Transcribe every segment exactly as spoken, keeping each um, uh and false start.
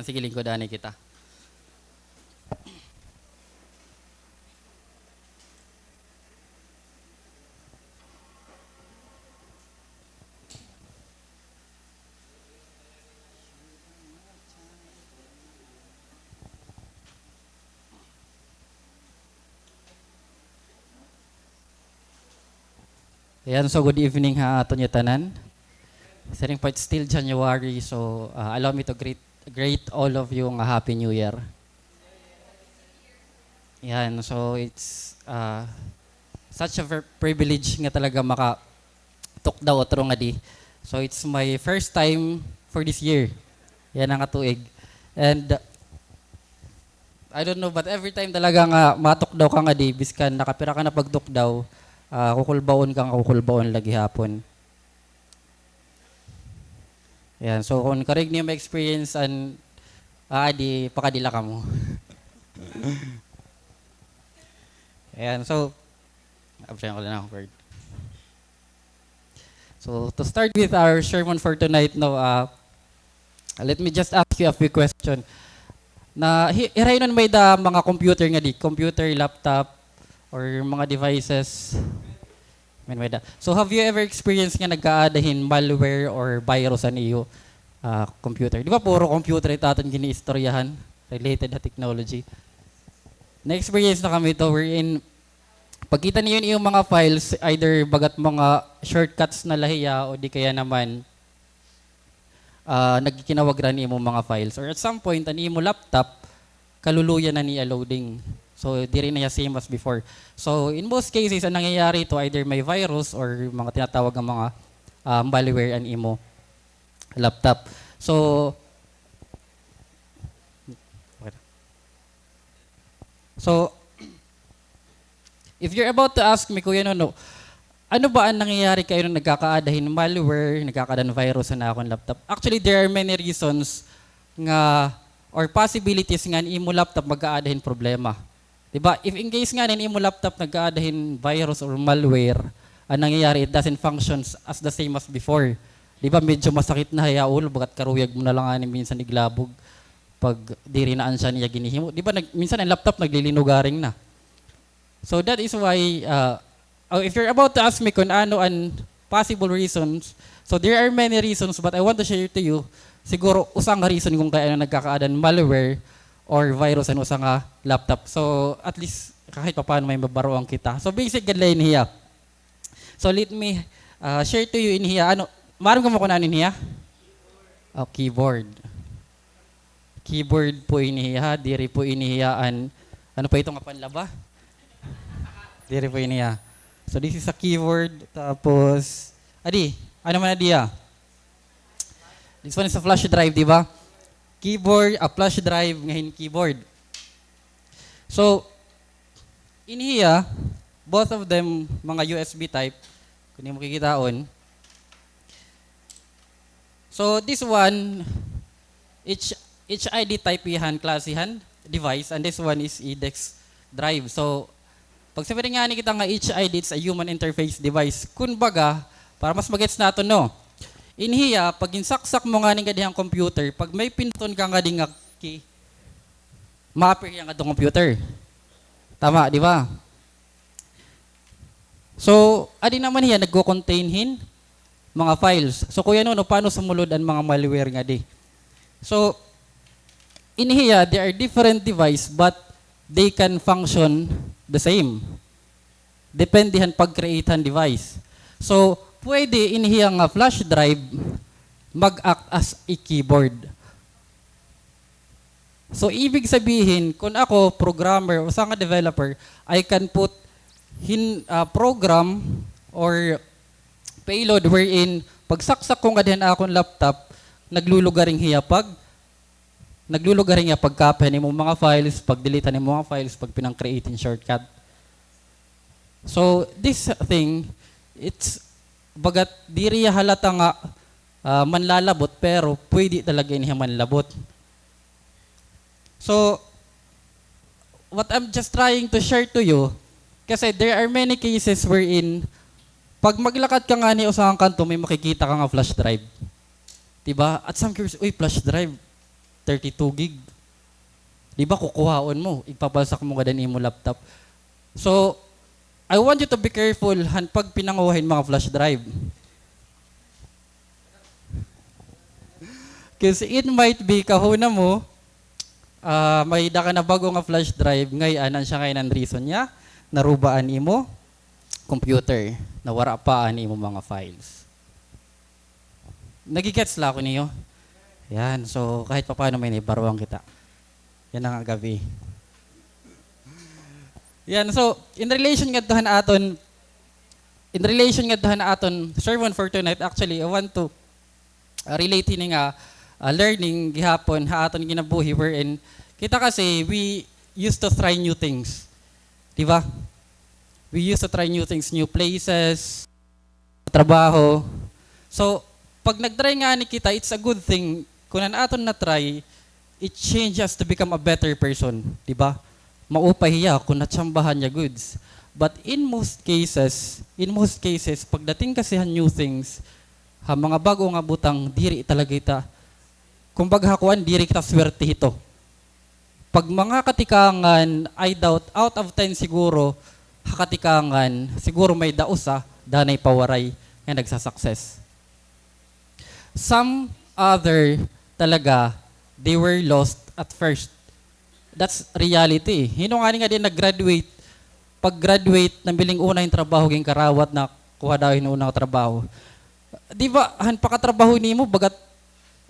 Sige, lingkod anay kita. Ayan, so good evening ha aton nga tanan. Siring pa, it's still January, so, ah, allow me to greet, greet all of you nga Happy New Year. Yan, so it's, ah, such a ver-, privilege nga talaga makatukdaw utro ngadi. So it's my first time for this year. Yana nga tuig. And, uh, I don't know, but every time talaga nga matukdaw ka ngadi, biskan nakapira ka na pagtukdaw, ah, kukulbaon ka nga kukulbaon la gihapon. Yan. So, kon kari nyo ma-experience an, ah, adi, pakadi la kamo. Ayan, so, absent ko lang ng word. So, to start with our sermon for tonight, no, ah, let me just ask you a few question. Na, hi-, hira hinon may-ada mga computer ngadi, computer, laptop, or mga devices? May-ada. So, have you ever experienced nga nagkaada hin malware or virus an iyo, ah, computer? Di ba puro computer it aton giniistoryahan, related ha technology? Na-experience na kami to, wherein pagkita niyo an iyo mga files, either bagat mga shortcuts na la hiya o di kaya naman, ah, nagkikinawag ra an imo mga files. Or at some point, an imo laptop, kaluluya na niya loading. So, diri na hiya same as before. So, in most cases, an nangyayari ito, either may virus or mga tinatawag nga mga, ah, malware an imo laptop. So, okay. So, if you're about to ask me, Kuya Nono, ano ba an nangyayari kay hinon nagkakaada hin malware, nagkakaada hin virus an akon laptop? Actually, there are many reasons nga, or possibilities nga an imo laptop mag-aada hin problema. Di ba? If in case nga an imo laptop nag-aada hin virus or malware, an nangyayari, it doesn't functions as the same as before. Di ba, medyo masakit na hiya ulo, bagat karuyag mo na la ngani minsan iglabog pag diri na an siya niya ginhihimo. Di ba, nag-, minsan an laptop naglilinugaring na. So that is why, uh, oh, if you're about to ask me kon ano an possible reasons, so there are many reasons, but I want to share to you, siguro usa nga reason kon kay ano nagkakaada hin malware or virus an usa nga laptop. So at least kahit papaano may mabaroan kita. So basic gad la ini hiya. So let me, uh, share to you ini hiya. Ano, maaram kamo kon ano ini hiya? Oh, keyboard. Keyboard po ini hiya, diri po ini hiya an, ano pa ito nga panlaba? Diri po ini hiya. So this is a keyboard, tapos, adi, ano man adi hiya? This one is a flash drive, di ba? Keyboard, a flash drive, ngahin keyboard. So, ini hiya, both of them, mga U S B type, kon imo kikitaon. So, this one, H-, H I D type hiya han klase han device, and this one is a disk drive. So, pag sabi ngani kita nga H I D, it's a human interface device. Kumbaga, para mas ma-gets naton, no? Ini hiya, pag ginsaksak mo ngani ngadi han computer, pag may pinduton ka ngadi nga key, ma-appear hiya ngadto ha computer. Tama, di ba? So, adi naman hiya nagko-contain hin mga files. So, Kuya Nono, paano sumulod an mga malware ngadi? So, ini hiya, they are different device, but they can function the same. Depende han pag-create han device. So, pwede ini hiya nga flash drive mag-act as a keyboard. So, ibig sabihin, kon ako, programmer, usa nga developer, I can put hin-, ah, program or payload wherein pagsaksak ko ngadi han akon laptop, naglulugaring hiya pag, naglulugaring hiya pag-copy han imo mga files, pag-delete han imo mga files, pag pinang-create hin shortcut. So, this thing, it's, bagat diri hiya halata nga, ah, manlalabot, pero pwede talaga ini hiya manlabot. So, what I'm just trying to share to you, kasi there are many cases wherein, pag maglakad ka ngani usa nga kanto, may makikita ka nga flash drive. Di ba? At some curious, "Uy, flash drive." thirty-two gig. Di ba, kukuhaon mo, igpapalsak mo ngada an imo laptop. So, I want you to be careful han pagpinanguha hin mga flash drive. 'Cause it might be, kahuna mo, ah, may-ada ka na bag-o nga flash drive, ngay-an, an siya ngay-an an reason niya, naruba an imo computer, nawara pa an imo mga files. Nagigets la ako niyo? Yan, so kahit papaano may naibaruan kita. Yan ang gabi. Yan, so, in relation ngadto han aton, in relation ngadto han aton sermon for tonight, actually, I want to, uh, relate hini nga, uh, learning gihapon ha aton kinabuhi wherein kita kasi, we used to try new things. Di ba? We used to try new things, new places, trabaho. So, pag nag-try ngani kita, it's a good thing. Kun an aton na-try, it change us to become a better person, di ba? Maupay hiya kun natsambahan niya goods. But in most cases, in most cases, pagdating kasi han new things, ha mga bag-o nga butang, diri talaga kita, kumbaga ha kuan, diri kita swerte hito. Pag mga katikangan, I doubt, out of ten siguro, ha katikangan, siguro may-ada usa, danay pa waray nga nagsa-success. Some other talaga, they were lost at first. That's reality. Hin-o ngani nga diin nag-graduate, pag-graduate, nabiling una hin trabaho, ginkarawat na kuha daw hin una nga trabaho. Di ba, han pakatrabaho nimo, bagat,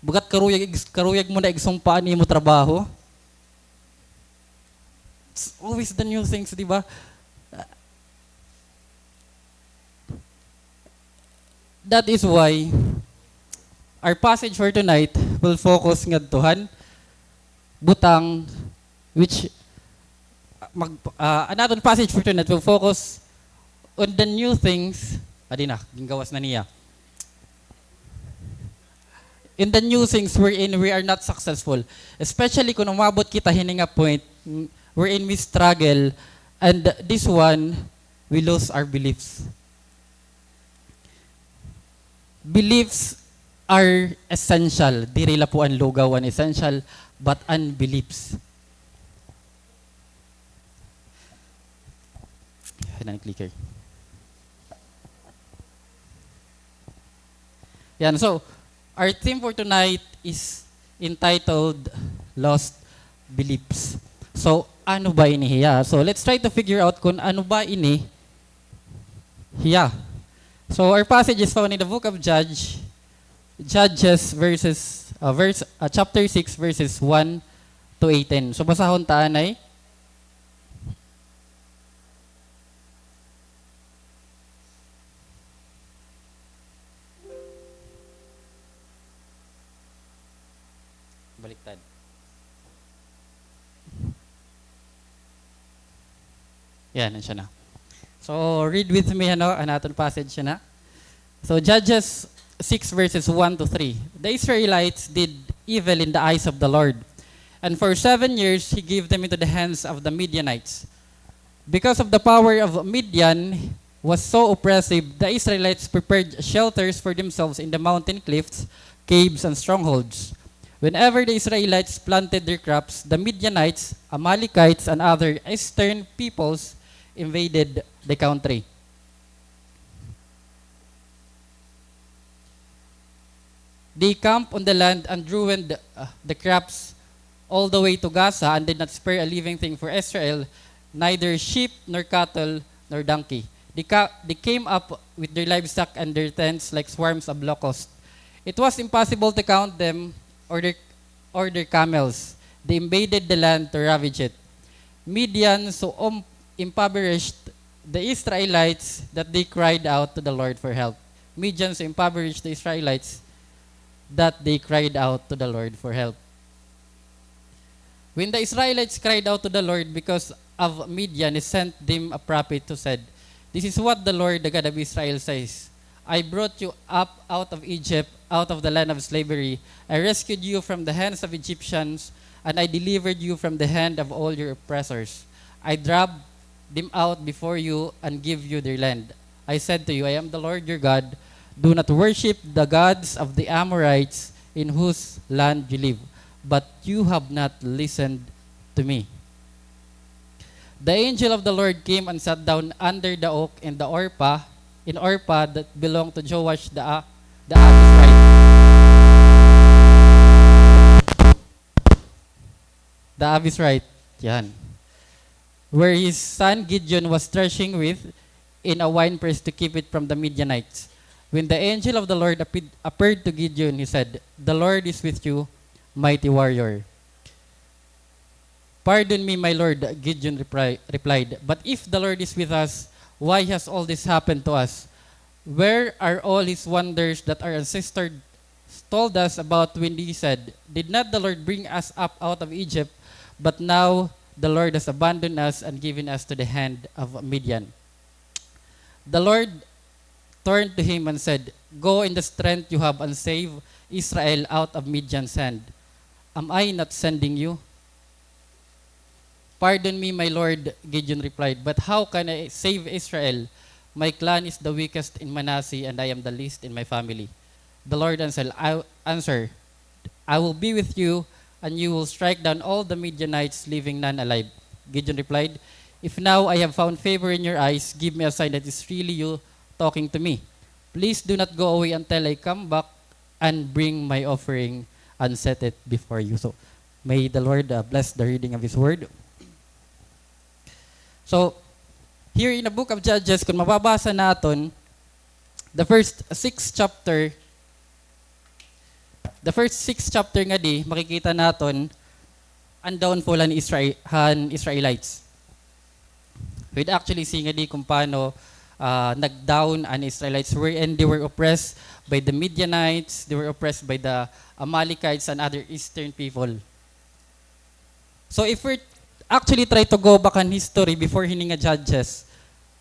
bagat karuyag, ig-, karuyag mo na igsumpa an imo trabaho? It's always the new things, di ba? That is why our passage for tonight will focus ngadto han butang which, ah, mag-, ah, an aton passage for tonight will focus on the new things. Adi na, gingawas na niya. In the new things wherein we are not successful. Especially kun umabot kita hini nga point, mm, wherein we struggle, and this one, we lose our beliefs. Beliefs are essential. Diri la po an lugaw an essential, but an beliefs. Kailangan clicker. Yan. So, our theme for tonight is entitled Lost Beliefs. So, ano ba ini hiya? So, let's try to figure out kun ano ba ini hiya. So, our passage is found in the book of Judge, Judges verses, uh, verse, uh, chapter six, verses one to eighteen. So, basahon ta anay. Baliktad. Yan, yan siya na. So, read with me, ano, an aton passage siya na. So, Judges six verses one to three. The Israelites did evil in the eyes of the Lord, and for seven years he gave them into the hands of the Midianites. Because of the power of Midian was so oppressive, the Israelites prepared shelters for themselves in the mountain cliffs, caves, and strongholds. Whenever the Israelites planted their crops, the Midianites, Amalekites, and other eastern peoples invaded the country. They camped on the land and ruined, uh, the crops all the way to Gaza and did not spare a living thing for Israel, neither sheep nor cattle nor donkey. They, ca- they came up with their livestock and their tents like swarms of locusts. It was impossible to count them or their, or their camels. They invaded the land to ravage it. Midian so um, impoverished the Israelites that they cried out to the Lord for help. Midian so impoverished the Israelites that they cried out to the Lord for help. When the Israelites cried out to the Lord because of Midian, he sent them a prophet who said, "This is what the Lord, the God of Israel, says: I brought you up out of Egypt, out of the land of slavery. I rescued you from the hands of Egyptians, and I delivered you from the hand of all your oppressors. I drove them out before you and give you their land. I said to you, 'I am the Lord your God. Do not worship the gods of the Amorites in whose land you live.' but you have not listened to me." The angel of the Lord came and sat down under the oak in the Orpah, in Orpah that belonged to Joash the, A- the Abizrite. The Abizrite. Yan. Where his son Gideon was threshing wheat in a winepress to keep it from the Midianites. When the angel of the Lord appeared, appeared to Gideon, he said, "The Lord is with you, mighty warrior." "Pardon me, my lord," Gideon repri- replied, "but if the Lord is with us, why has all this happened to us? Where are all his wonders that our ancestors told us about when they said, 'Did not the Lord bring us up out of Egypt?' But now the Lord has abandoned us and given us to the hand of Midian." The Lord turned to him and said, "Go in the strength you have and save Israel out of Midian's hand. Am I not sending you?" "Pardon me, my lord," Gideon replied, "but how can I save Israel? My clan is the weakest in Manasseh, and I am the least in my family." The Lord answered, I, answer, "I will be with you, and you will strike down all the Midianites, leaving none alive." Gideon replied, "If now I have found favor in your eyes, give me a sign that it's really you talking to me. Please do not go away until I come back and bring my offering and set it before you." So, may the Lord, uh, bless the reading of His Word. So, here in the book of Judges, kung mababasa naton, the first six chapter, the first six chapter ngadi, makikita naton an downfall han Isra-, han Israelites. We'd actually see ngadi kung paano, ah, nag-down an Israelites, wherein they were oppressed by the Midianites, they were oppressed by the Amalekites and other eastern people. So if we actually try to go back in history before hini nga Judges,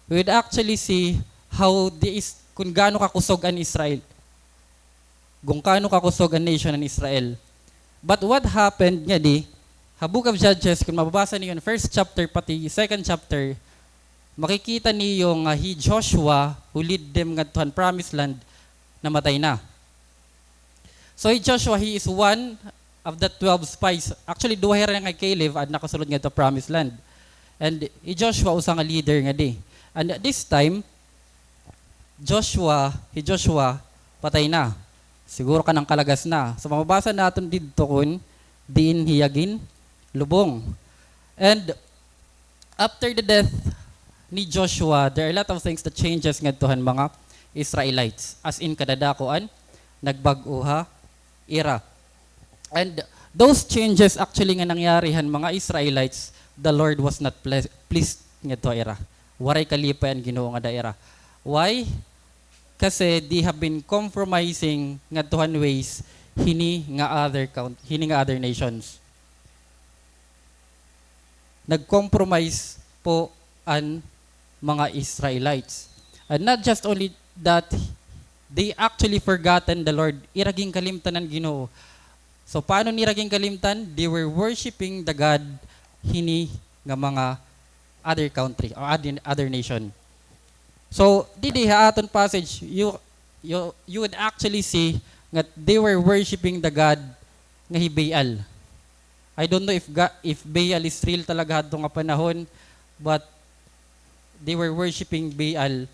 we would actually see how this, kung gaano kakusog an Israel, kung gaano kakusog an nation an Israel. But what happened ngadi, ha Book of Judges, kung mababasa niyo an first chapter pati second chapter, makikita niyo nga hi Joshua, who lead them ngadto han promised land, namatay na. So hi Joshua, he is one of the twelve spies. Actually, duha hira nga Caleb an nakasulod ngadto promised land. And hi Joshua, usa nga leader ngadi. And at this time, Joshua, hi Joshua, patay na. Siguro kanang kalagas na. So, mababasa naton didto kun diin hiya ginlubong. And after the death ni Joshua, there are a lot of things that changes ngadto han mga Israelites. As in, kadadako an nagbag-o ha ira. And those changes actually nga nangyari han mga Israelites, the Lord was not ple-, pleased ngadto ha ira. Waray kalipay an Ginoo ngada ha ira. Why? Kasi they have been compromising ngadto han ways hini nga other count-, hini nga other nations. Nag-compromise po an mga Israelites. And not just only that, they actually forgotten the Lord. Ira ginkalimtan an Ginoo. So, paano nira ginkalimtan? They were worshiping the God hini nga mga other country or other, other nation. So, didi ha aton passage, you, you, you would actually see that they were worshiping the God nga hi Baal. I don't know if ga-, if Baal is real talaga hadto nga panahon, but they were worshiping Baal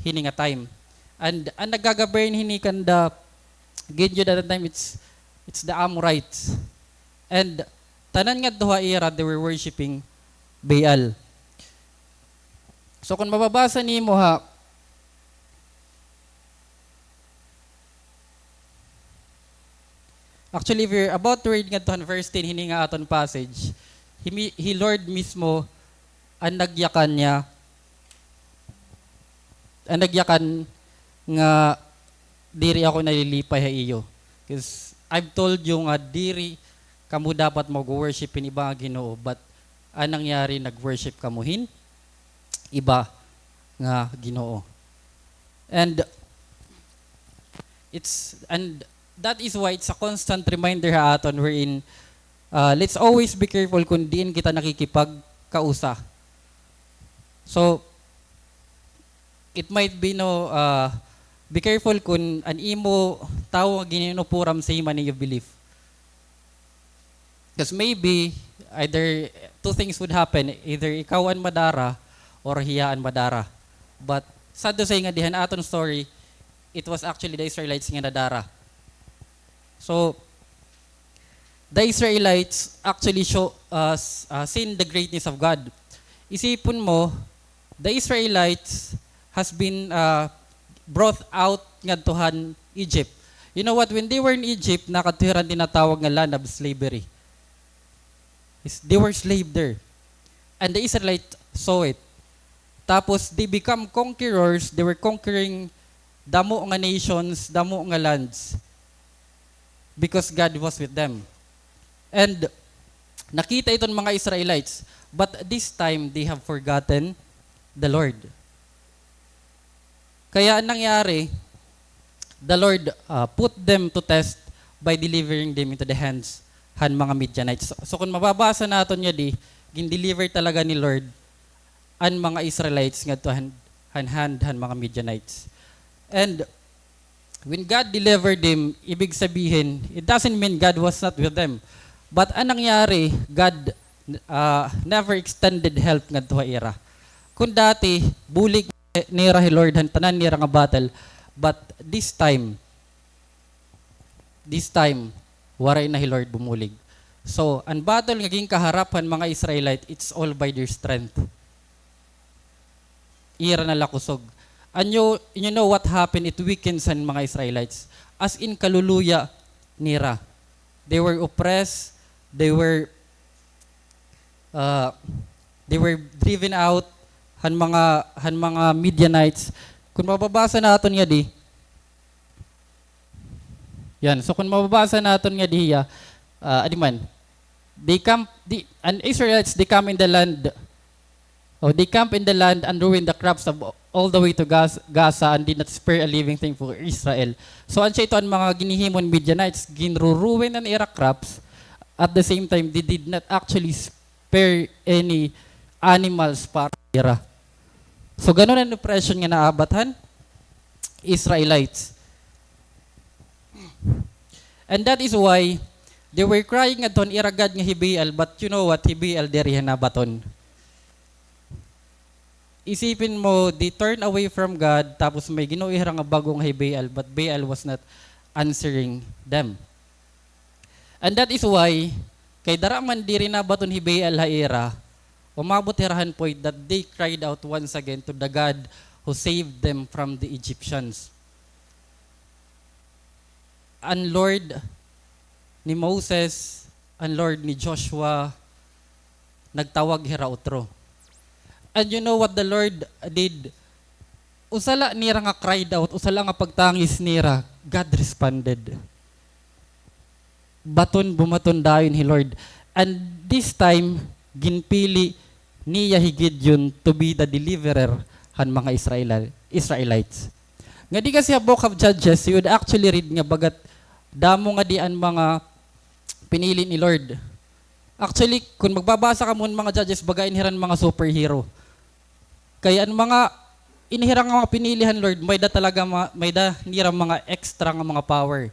hini nga time. And an nagga-govern hini kanda Gideon at that time, it's, it's the Amorites. And tanan ngadto ha ira, they were worshiping Baal. So, kung mababasa nimo ha, actually, if you're about to read ngadto han verse ten, hini nga aton passage, hi mi-, hi Lord mismo an nagyakan niya, an nagyakan nga diri ako nalilipay ha iyo. 'Cause I've told you nga diri kamo dapat mag-worship hin iba nga ginoo, but an nangyari, nag-worship kamo hin iba nga ginoo. And it's, and that is why it's a constant reminder ha aton wherein, uh, let's always be careful kung diin kita nakikipagkausa. So, it might be, no, uh, be careful kun an imo tawo nga gininupuram same man iyo belief. Because maybe either two things would happen, either ikaw an madara or hiya an madara. But sad to say nga dihan aton story, it was actually the Israelites nga nadara. So, the Israelites actually show, uh, s- uh, seen the greatness of God. Isipon mo, the Israelites has been, uh, brought out ngadto han Egypt. You know what? When they were in Egypt, nakadto hira han tinatawag nga land of slavery. Is- They were slave there. And the Israelites saw it. Tapos, they become conquerors. They were conquering damo nga nations, damo nga lands. Because God was with them. And nakita iton mga Israelites. But this time, they have forgotten the Lord. Kaya an nangyari, the Lord, uh, put them to test by delivering them into the hands han mga Midianites. So, so kung mababasa naton ngadi, gin-deliver talaga ni Lord an mga Israelites ngadto han, han hand han mga Midianites. And when God delivered them, ibig sabihin, it doesn't mean God was not with them. But an nangyari, God, uh, never extended help ngadto ha ira. Kung dati, bulig nira hi Lord han tanan nira nga battle, but this time, this time, waray na hi Lord bumulig. So, an battle nga ginkaharap han mga Israelite, it's all by their strength. Ira na la kusog. And you, you know what happened? It weakens an mga Israelites. As in, kaluluya nira. They were oppressed. They were, uh, they were driven out han mga, han mga Midianites. Kung mababasa naton ngadi, yan. So, kung mababasa naton ngadi hiya, ah, adi man, they come, the, an Israelites, they come in the land, oh, they camp in the land and ruin the crops of all the way to Gaz-, Gaza and did not spare a living thing for Israel. So, an siya ito, an mga ginhihimo han Midianites, ginruruin an ira crops. At the same time, they did not actually spare any animals para ira. So, ganun an oppression nga naabat han Israelites. And that is why they were crying ngadto han ira god nga hi Baal, but you know what? Hi Baal diri hiya nabaton. Isipin mo, they turn away from God, tapos may Ginoo hira nga bag-o nga hi Baal, but Baal was not answering them. And that is why, kay dara man diri nabaton hi Baal ha ira, umabot hira han point that they cried out once again to the God who saved them from the Egyptians. An Lord ni Moses, an Lord ni Joshua, nagtawag hira utro. And you know what the Lord did? Usa la nira nga cried out, usa la nga pagtangis nira, God responded. Baton, bumaton dayon hi Lord. And this time, ginpili niya hi Gideon to be the deliverer han mga Israeli-, Israelites. Ngadi kasi ha Book of Judges, you would actually read nga bagat damo ngadi an mga pinili ni Lord. Actually, kung magbabasa kamo han mga Judges, baga ini hira mga superhero. Kay an mga, ini hira nga mga pinili han Lord, may-ada talaga ma-, may-ada nira mga extra nga mga power.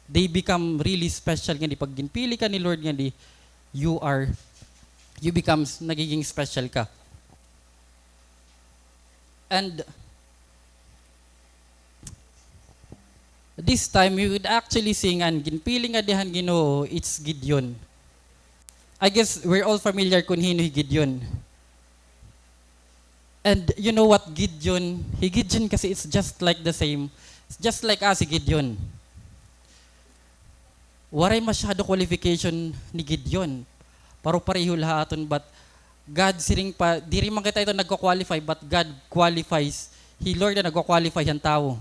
They become really special ngadi pag ginpili ka ni Lord ngadi, you are, you becomes, nagiging special ka. And this time, we would actually sing an ginpili ngadi han Ginoo, it's Gideon. I guess we're all familiar kun hin-o hi Gideon. And you know what, Gideon, hi Gideon kasi it's just like the same. It's just like us, hi Gideon. Waray masyado qualification ni Gideon. Paro-pareho la ha aton, but God siring pa, diri man kita ito nagko-qualify, but God qualifies. Hi Lord an nagko-qualify han tawo.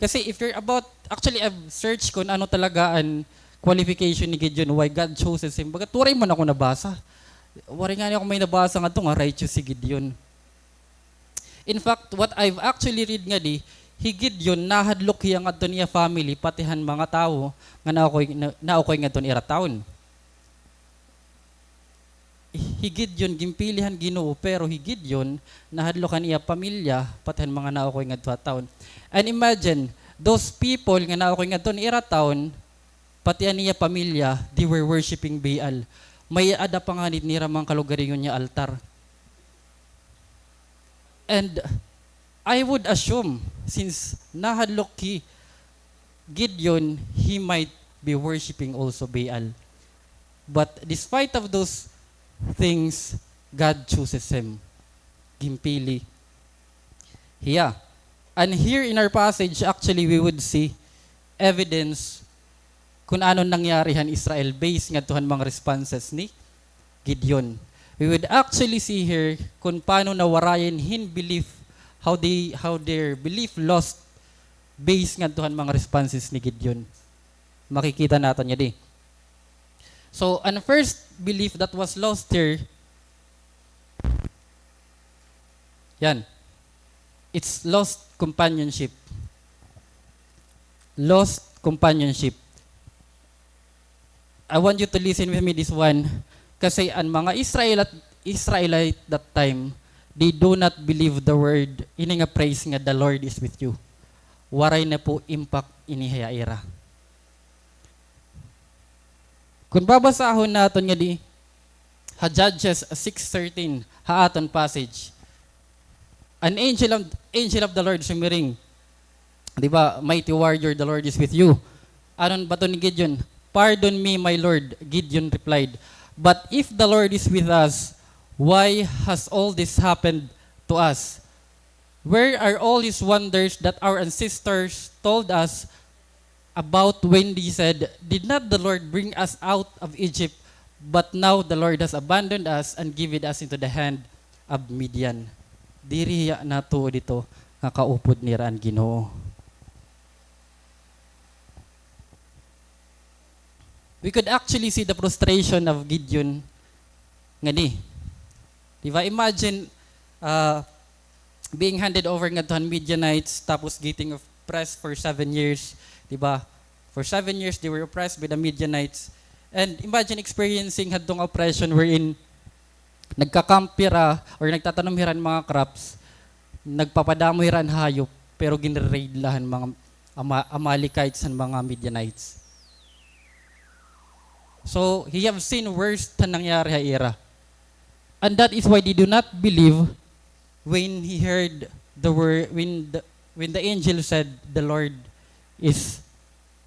Kasi if you're about, actually, I've searched kun ano talaga an qualification ni Gideon, why God chooses him. Bagat waray man ako nabasa. Waray ngani ako may nabasa ngadto nga righteous si Gideon. In fact, what I've actually read ngadi, hi Gideon, nahadlok hiya ngadto han iya family, pati han mga tawo nga naukoy, na, naukoy ngadto han ira town. Hi Gideon, ginpili han Ginoo, pero hi Gideon, nahadlok han iya pamilya, pati han mga naukoy ngadto ha town. And imagine, those people nga naukoy ngadto han ira town, pati an iya pamilya, they were worshiping Baal. May-ada pa ngani nira mga kalugaringon nga altar. And I would assume, since nahadlok hi Gideon, he might be worshiping also Baal. But despite of those things, God chooses him. Ginpili hiya. And here in our passage, actually, we would see evidence kun ano nangyari han Israel based ngadto han mga responses ni Gideon. We would actually see here kun paano nawarayan hin belief, how they, how their belief lost based ngadto han mga responses ni Gideon. Makikita naton ngadi. So, an first belief that was lost here, yan. It's lost companionship. Lost companionship. I want you to listen with me this one. Kasi an mga Israelite, Israelite that time, they do not believe the word, ini nga phrase nga, "The Lord is with you." Waray na po impact ini ha ira. Kun babasahon naton ngadi ha Judges six thirteen, ha aton passage, an angel of, angel of the Lord sumiring, di ba, "Mighty warrior, the Lord is with you." Ano an baton ni Gideon? "Pardon me, my Lord," Gideon replied, "but if the Lord is with us, why has all this happened to us? Where are all his wonders that our ancestors told us about when they said, 'Did not the Lord bring us out of Egypt?' But now the Lord has abandoned us and given us into the hand of Midian." Diri hiya natuod hito nga kaupod nira an Ginoo. We could actually see the frustration of Gideon ngani. Di ba? Imagine, uh, being handed over ngadto han Midianites, tapos getting oppressed for seven years, di ba? For seven years, they were oppressed by the Midianites. And imagine experiencing hadto nga oppression wherein nagkakampi ra or nagtatanom hira hin mga crops, nagpapadamo hira hin hayop, pero ginre-raid la han mga Ama-, Amalekites, han mga Midianites. So, he have seen worse han nangyari ha ira. And that is why they do not believe when he heard the word, when the, when the angel said, "The Lord is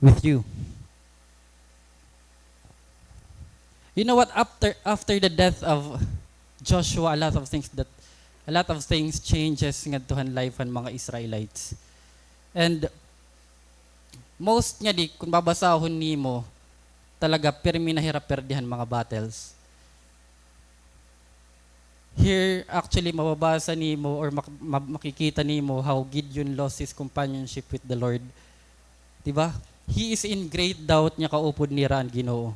with you." You know what? After, after the death of Joshua, a lot of things that, a lot of things changes ngadto han life han mga Israelites. And most ngadi, kun babasahon nimo, talaga pirmi na hira pirdi han mga battles. Here, actually, mababasa nimo or mak-, ma-, makikita nimo how Gideon lost his companionship with the Lord. Di ba? He is in great doubt, nga kaupod nira an Ginoo.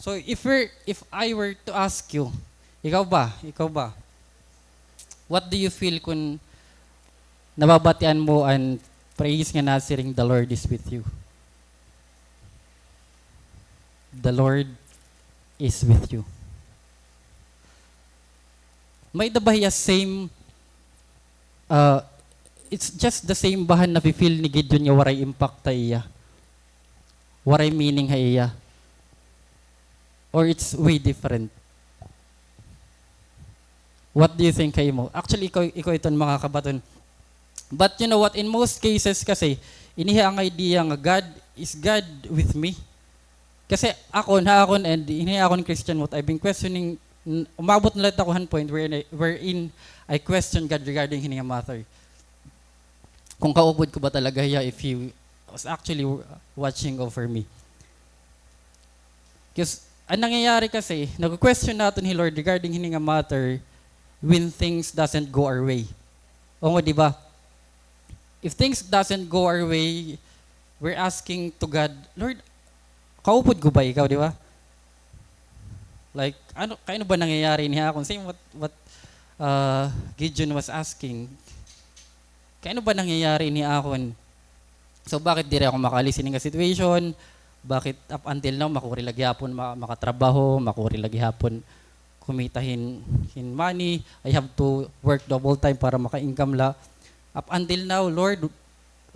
So, if we're, if I were to ask you, ikaw ba, ikaw ba, what do you feel kun nababatian mo an phrase nga nasiring, "The Lord is with you"? The Lord is with you. May-ada ba hiya same, uh, it's just the same ba han nafi-feel ni Gideon nga waray impact ha iya? Waray meaning ha iya? Or it's way different? What do you think ha imo? Actually, ikaw, ikaw iton makakabaton. But you know what? In most cases kasi, ini ha an idea nga God is God with me. Kasi akon, ha akon, and ini ha akon Christian walk, I've been questioning, n-, umabot na la ako han point wherein I, wherein I question God regarding hini nga matter. Kung kaupod ko ba talaga hiya, if he was actually w-, watching over me. 'Cause an nangyayari kasi, nagko-question naton hi Lord regarding hini nga matter when things doesn't go our way. Ongo, di ba? If things doesn't go our way, we're asking to God, "Lord, kaupod ko ba ikaw?" Di ba? Like, ano, kay ano ba nangyayari ini ha akon? Same what, what, uh, Gideon was asking. Kay ano ba nangyayari ini ha akon? So, bakit diri ako makaalis ini nga situation? Bakit up until now, makuri la gihapon ma-, makatrabaho, makuri la gihapon kumita hin, hin money? I have to work double time para maka-income la. Up until now, Lord,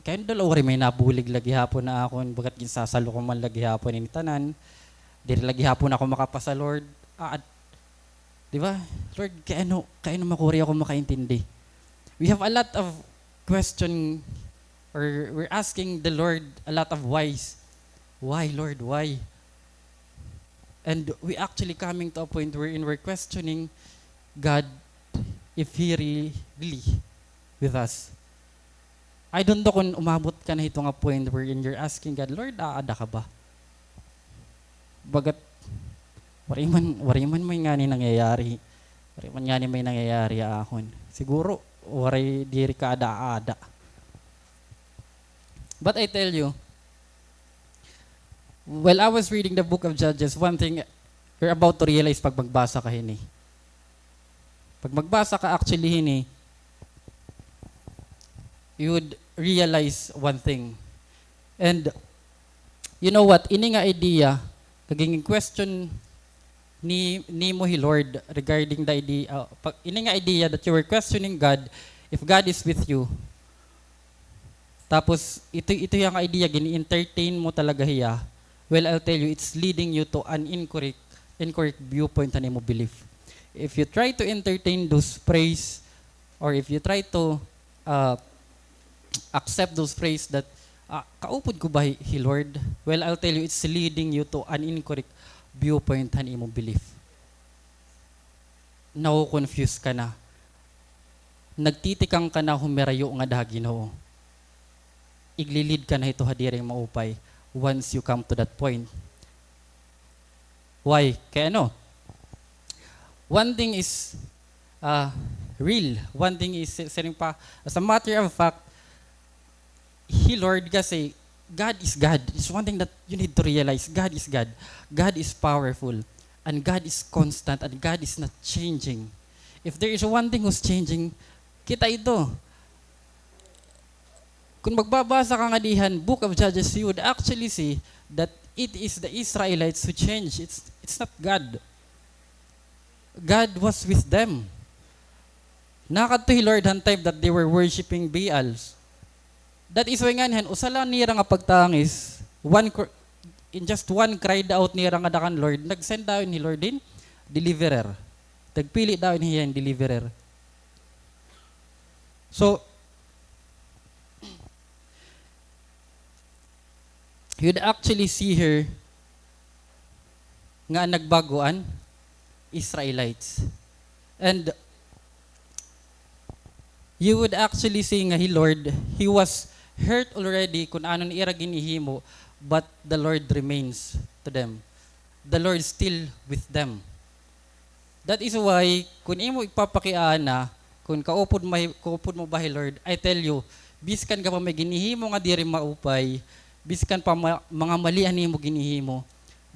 Kay ano daw la, waray may nabulig la gihapon ha akon, bagat ginsasalo ko man la gihapon ini tanan. Diri la gihapon ako makapasa, Lord. Ah, di ba? Lord, kay ano, kay ano makuri ako makaintindi? We have a lot of question, or we're asking the Lord a lot of whys. Why, Lord, why? And we actually coming to a point wherein we're questioning God if He re-, really with us. I don't know kon umabot ka na hito nga point wherein you're asking God, "Lord, aada ka ba?" Bagat, waray man, waray man may ngani nangyayari. Waray man ngani may nangyayari ha akon. Siguro, waray diri ka ada-ada. But I tell you, while I was reading the book of Judges, one thing you're about to realize pag magbasa ka hini. Pag magbasa ka actually hini, you would realize one thing. And you know what? Ini nga idea, kay gin-question ni, nimo hi Lord regarding the idea, ah, pag, ini nga idea that you were questioning God, if God is with you, tapos, ito, ito nga idea, gin-entertain mo talaga hiya. Well, I'll tell you, it's leading you to an incorrect, incorrect viewpoint han imo belief. If you try to entertain those phrase, or if you try to, uh, accept those phrase that, ah, kaupod ko ba hi, hi Lord? Well, I'll tell you, it's leading you to an incorrect viewpoint han imo belief. Nako-confuse ka na. Nagtitikang ka na humirayo ngada ha Ginoo. Igli-lead ka na hito ha diri maupay once you come to that point. Why? Kay ano? One thing is, ah, real. One thing is, siring pa, as a matter of fact, hi Lord kasi, God is God. It's one thing that you need to realize. God is God. God is powerful. And God is constant. And God is not changing. If there is one thing who's changing, kita ito. Kung magbabasa ka ngadi han Book of Judges, you would actually see that it is the Israelites who changed. It's, it's not God. God was with them. Nakadto hi Lord han time that they were worshiping Baals. That is why nganhi han usa la nira nga pagtangis, one cr-, in just one cried out nira ngada kan Lord, nag-send daw ini hi Lord hin deliverer. Nagpili daw ini hiya hin deliverer. So, you'd actually see here nga nagbag-o an Israelites. And you would actually see nga hi Lord, he was hurt already kun ano an ira ginhihimo, but the Lord remains to them. The Lord still with them. That is why, kun imo igpapakiana, kun kaupod ma-, kaupod mo ba hi Lord, I tell you, biskan ka pa may ginhihimo nga diri maupay, biskan pa ma-, mga mali an imo ginhihimo,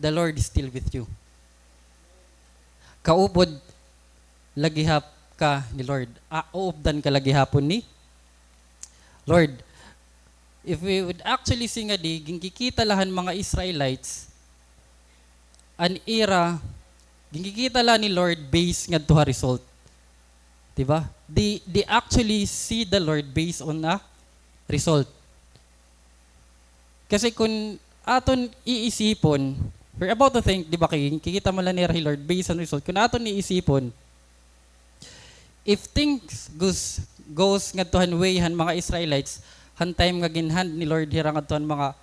the Lord is still with you. Kaupod la gihap ka ni Lord. Ah, uupdan ka la gihapon ni Lord. If we would actually see ngadi, ginkikita la han mga Israelites, an ira, ginkikita la ni Lord based ngadto ha result. Di ba? They, they actually see the Lord based on a result. Kasi kun aton iisipon, we're about to think, di ba, kay kikita man la nira hi Lord based on result. Kun aton iisipon, if things goes, goes ngadto han way han mga Israelites, han time nga gin-hand ni Lord hira ngadto han mga,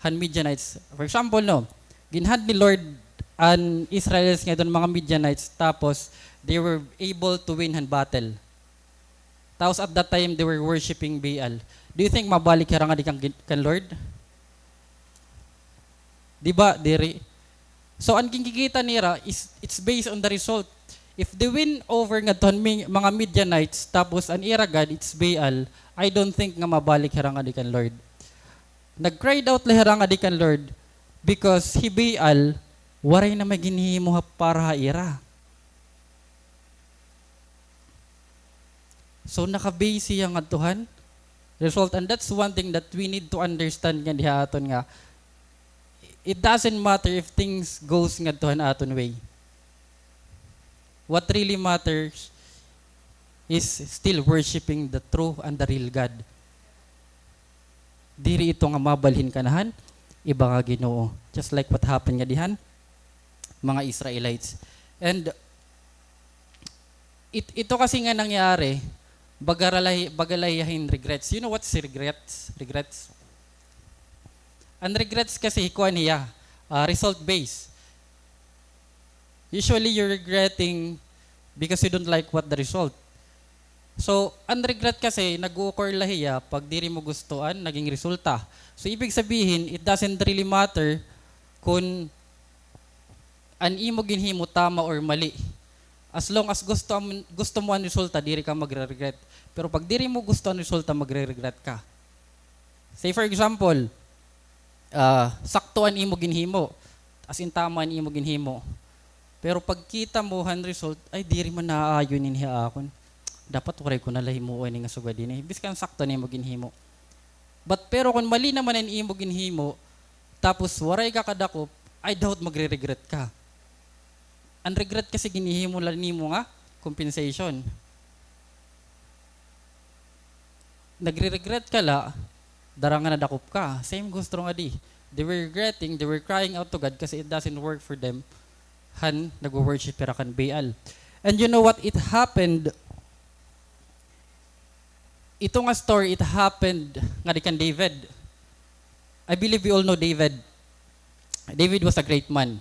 han Midianites. For example, no, gin-hand ni Lord an Israelites ngadto han mga Midianites, tapos they were able to win han battle. Tapos at that time, they were worshiping Baal. Do you think mabalik hira ngadi kan, kan Lord? Di ba? Diri. So, an ginkikita nira is, it's based on the result. If they win over ngadto han mi-, mga Midianites, tapos an ira god, it's Baal, I don't think nga mabalik hira ngadi kan Lord. Nag-cried out la hira ngadi kan Lord because hi Baal, waray na may ginhihimo ha, para ha ira. So, naka-base hiya ngadto han result. And that's one thing that we need to understand ngadi ha aton nga, it doesn't matter if things goes ngadto han aton way. What really matters is still worshiping the true and the real God. diri ito nga mabalhin ka na han iba nga ginoo. Just like what happened ngadi han mga Israelites. And it-, ito kasi nga nangyari, baga la hi-, baga la hiya hin regrets. You know what's regrets? Regrets? An regrets kasi, kuan hiya, ah, result based. Usually, you're regretting because you don't like what the result. So, an regret kasi, nag-o-occur la hiya pag diri mo gusto an naging resulta. So, ibig sabihin, it doesn't really matter kun an imo ginhimo tama or mali. As long as gusto am-, gusto mo an resulta, diri ka magre-regret. Pero pag diri mo gusto an resulta, magre-regret ka. Say for example, ah, sakto an imo ginhimo, as in tama an imo ginhimo. Pero pagkita mo han result, "Ay, diri man naaayon ini ha akon. Dapat waray ko na la himuon ini nga sugad ini." Biskan sakto an imo ginhimo. But pero kun mali naman an imo ginhimo, tapos waray ka kadakop, I doubt magre-regret ka. An regret kasi ginhihimo la nimo nga compensation. Nagre-regret ka la, dara nga nadakop ka. Same goes through ngadi. They were regretting, they were crying out to God kasi it doesn't work for them han nagwo-worship hira kan Baal. And you know what? It happened, ito nga story, it happened ngadi kan David. I believe we all know David. David was a great man.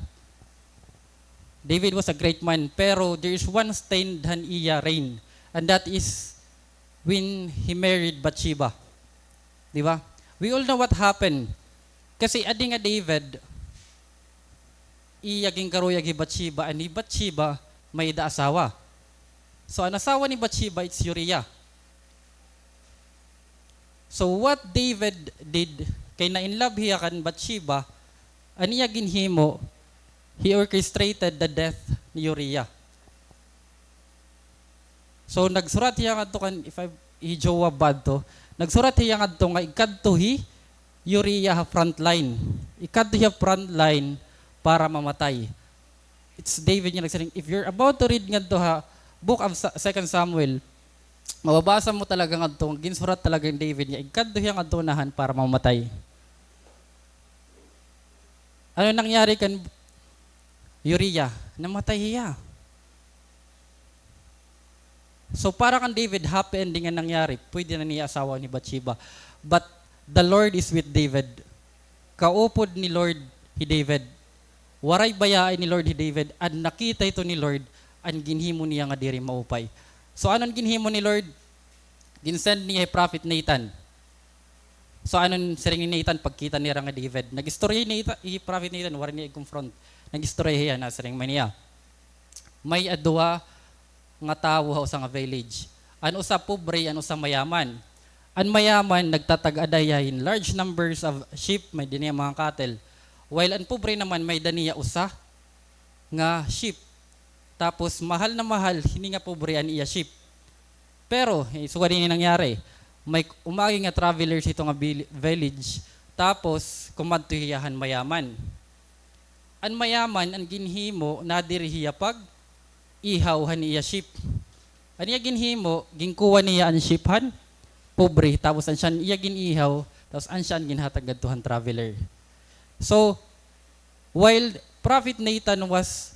David was a great man, pero there is one stain han iya reign, and that is when he married Bathsheba. Di ba? We all know what happened. Kasi adi nga David, iya ginkaruyag hi Bathsheba, and hi Bathsheba may-ada asawa. So, an asawa ni Bathsheba, it's Uriah. So, what David did, kay na-in love hiya kan Bathsheba, an iya ginhimo, he orchestrated the death ni Uriah. So, nagsurat hiya ngadto kan, if I, hi Joab ba adto, nagsurat hiya ngadto nga ikadto hi Uriah ha front line. Ikadto hiya front line para mamatay. It's David nga nagsiring. If you're about to read ngadto ha Book of Sa-, Second Samuel, mababasa mo talaga ngadto, ginsurat talaga ni David nga ikadto hiya ngadto unahan para mamatay. Ano nangyari kan Uriah? Namatay hiya. So, para kan David, happy ending an nangyari. Pwede na niya asawa ni Bathsheba. But the Lord is with David. Kaupod ni Lord hi David. Waray bayaay ni Lord hi David, an nakita ito ni Lord, an ginhimo niya nga diri maupay. So, ano an ginhimo ni Lord? Ginsend niya hi Prophet Nathan. So, ano an siring ni Nathan pagkita nira nga David? Nag-istorya hi Nathan, hi Prophet Nathan, waray niya i-confront. Nag-istorya hiya, nasiring man niya, may-ada duha nga tawo ha usa nga village. An usa pobre, an usa mayaman. An mayaman nagtatag-ada hiya hin large numbers of sheep, may-ada niya mga cattle. While an pobre naman may-ada niya usa nga sheep. Tapos mahal na mahal hini nga pobre an iya sheep. Pero, eh, sugad ini nangyari. May umagi nga travelers hito nga vil-, village. Tapos kumadto hiya han mayaman. An mayaman, an ginhimo, nadiri hiya pag-ihaw han iya sheep. An iya ginhimo, ginkuha niya an sheep han pobre, tapos an siya an iya gin-ihaw, tapos an siya an ginhatag ngadto han traveler. So, while Prophet Nathan was,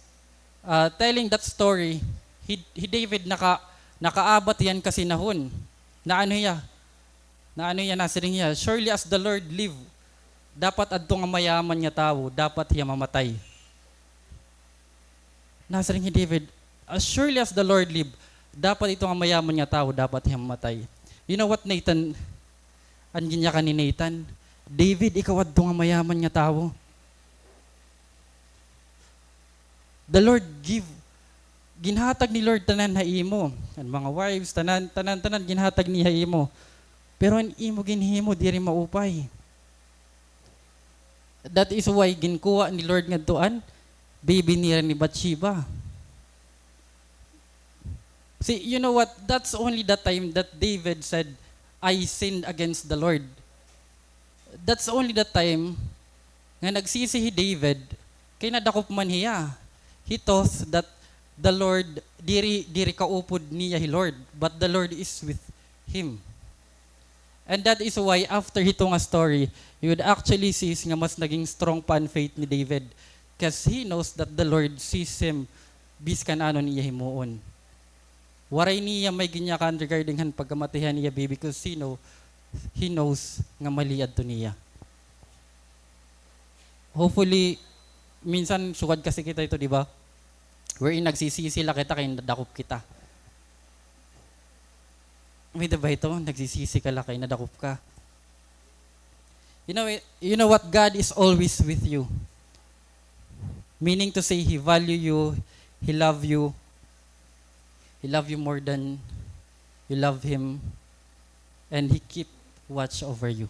uh, telling that story, hi, hi David naka-, nakaabat hiya han kasinahon. Naano hiya? Naano hiya, nasiring hiya, "Surely as the Lord live, dapat adto nga mayaman nga tawo, dapat hiya mamatay." Nasiring hi David, "As surely as the Lord live, dapat ito nga mayaman nga tawo, dapat hiya mamatay." You know what Nathan, an ginyakan ni Nathan? "David, ikaw adto nga mayaman nga tawo. The Lord give, ginhatag ni Lord tanan ha imo. An mga wives, tanan, tanan, tanan ginhatag niya ha imo. Pero an imo ginhimo, diri maupay." That is why ginkuha ni Lord ngadto an baby nira ni Bathsheba. See, you know what? That's only the time that David said, "I sinned against the Lord." That's only the time nga nagsisi hi David, kay nadakop man hiya. He thought that the Lord, diri, diri kaupod niya hi Lord, but the Lord is with him. And that is why after hito nga story, you would actually see nga mas naging strong pa an faith ni David. 'Cause he knows that the Lord sees him biskan ano an iya himuon. Waray niya may ginyakan regarding han pagkamatay han iya baby 'cause he know, he knows nga mali adto niya. Hopefully, minsan sugad kasi kita ito, di ba? Wherein nagsisisi la kita kay nadakop kita. May da ba ito? Nagsisisi ka la kay nadakop ka. You know, you know what? God is always with you. Meaning to say, He value you, He love you, He love you more than you love Him, and He keep watch over you.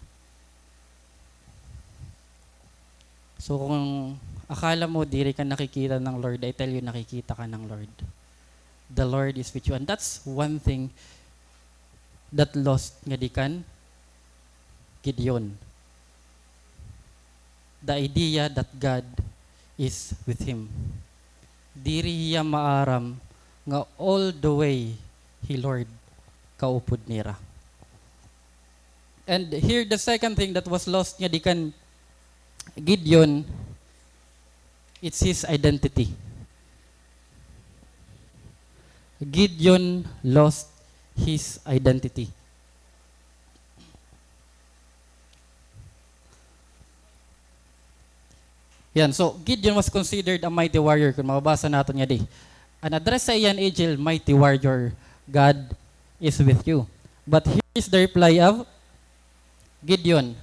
So, kung akala mo diri ka nakikita ng Lord, I tell you, nakikita ka ng Lord. The Lord is with you. And that's one thing that lost ngadi kan Gideon. The idea that God is with him. Diri hiya maaram nga all the way hi Lord kaupod nira. And here, the second thing that was lost ngadi kan Gideon, it's his identity. Gideon lost his identity. Yan. So, Gideon was considered a mighty warrior, kun mababasa naton ngadi. An address sa iya an angel, "Mighty warrior, God is with you." But here is the reply of Gideon,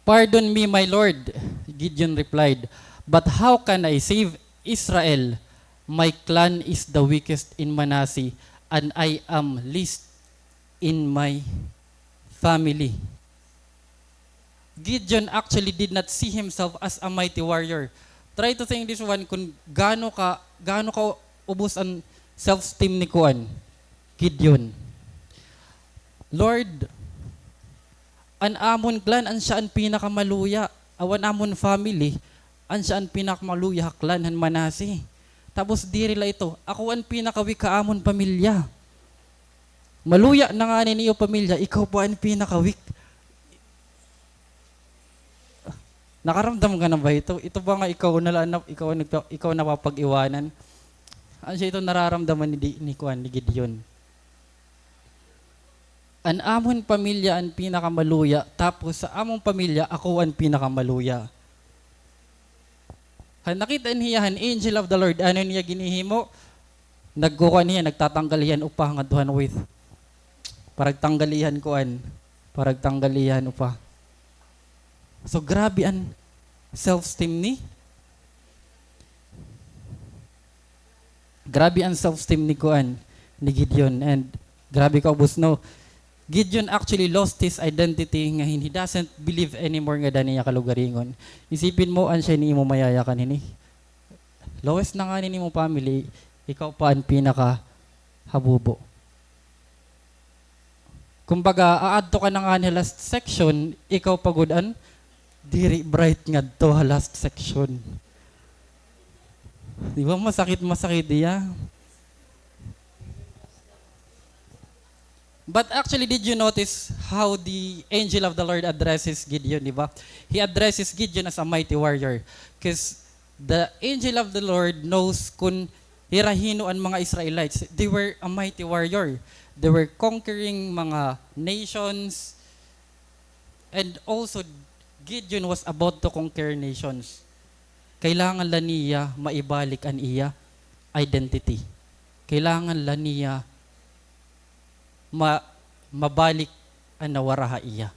"Pardon me, my Lord," Gideon replied, "but how can I save Israel? My clan is the weakest in Manasseh, and I am least in my family." Gideon actually did not see himself as a mighty warrior. Try to think this one, kun gaano ka, gaano ka ubos an self-esteem ni kuan, Gideon. "Lord, an amon clan, an siya an pinakamaluya. Aw an amon family, an siya an pinakamaluya ha clan han Manasseh. Tapos diri la ito, ako an pinaka-weak ha amon pamilya. Maluya na ngani an iyo pamilya, ikaw pa an pinaka-weak." Nakaramdam ka na ba ito? Ito ba nga ikaw na la, na, ikaw, nagpa-, ikaw napapag-iwanan? Ano siya ito nararamdaman ni, di-, ni kuan, ni Gideon? "An amon pamilya an pinakamaluya, tapos sa amon pamilya, ako an pinakamaluya." Han nakit-an hiya han angel of the Lord, ano niya ginhihimo? Nagkukuan hiya, nagtatanggal hiya hin upa ngadto han wheat. Para tanggal hiya hin kuan, para tanggal hiya hin upa. So, grabe an self-esteem ni, grabe an self-esteem ni kuan, ni Gideon. And grabe kaubos, no? Gideon actually lost his identity, nga hin-, he doesn't believe anymore nga ada niya kalugaringon. Isipin mo, an siya an imo mayayakan hini. Lowest na ngani an imo family, ikaw pa an pinakahabubo. Kumbaga, aadto ka na ngani ha last section, ikaw pa gud an diri bright ngadto ha last section. Di ba masakit, masakit hiya? But actually, did you notice how the angel of the Lord addresses Gideon, di ba? He addresses Gideon as a mighty warrior. 'Cause the angel of the Lord knows kun hira hin-o an mga Israelites. They were a mighty warrior. They were conquering mga nations. And also, Gideon was about to conquer nations. Kailangan la niya maibalik an iya identity. Kailangan la niya ma-, mabalik an nawara ha iya.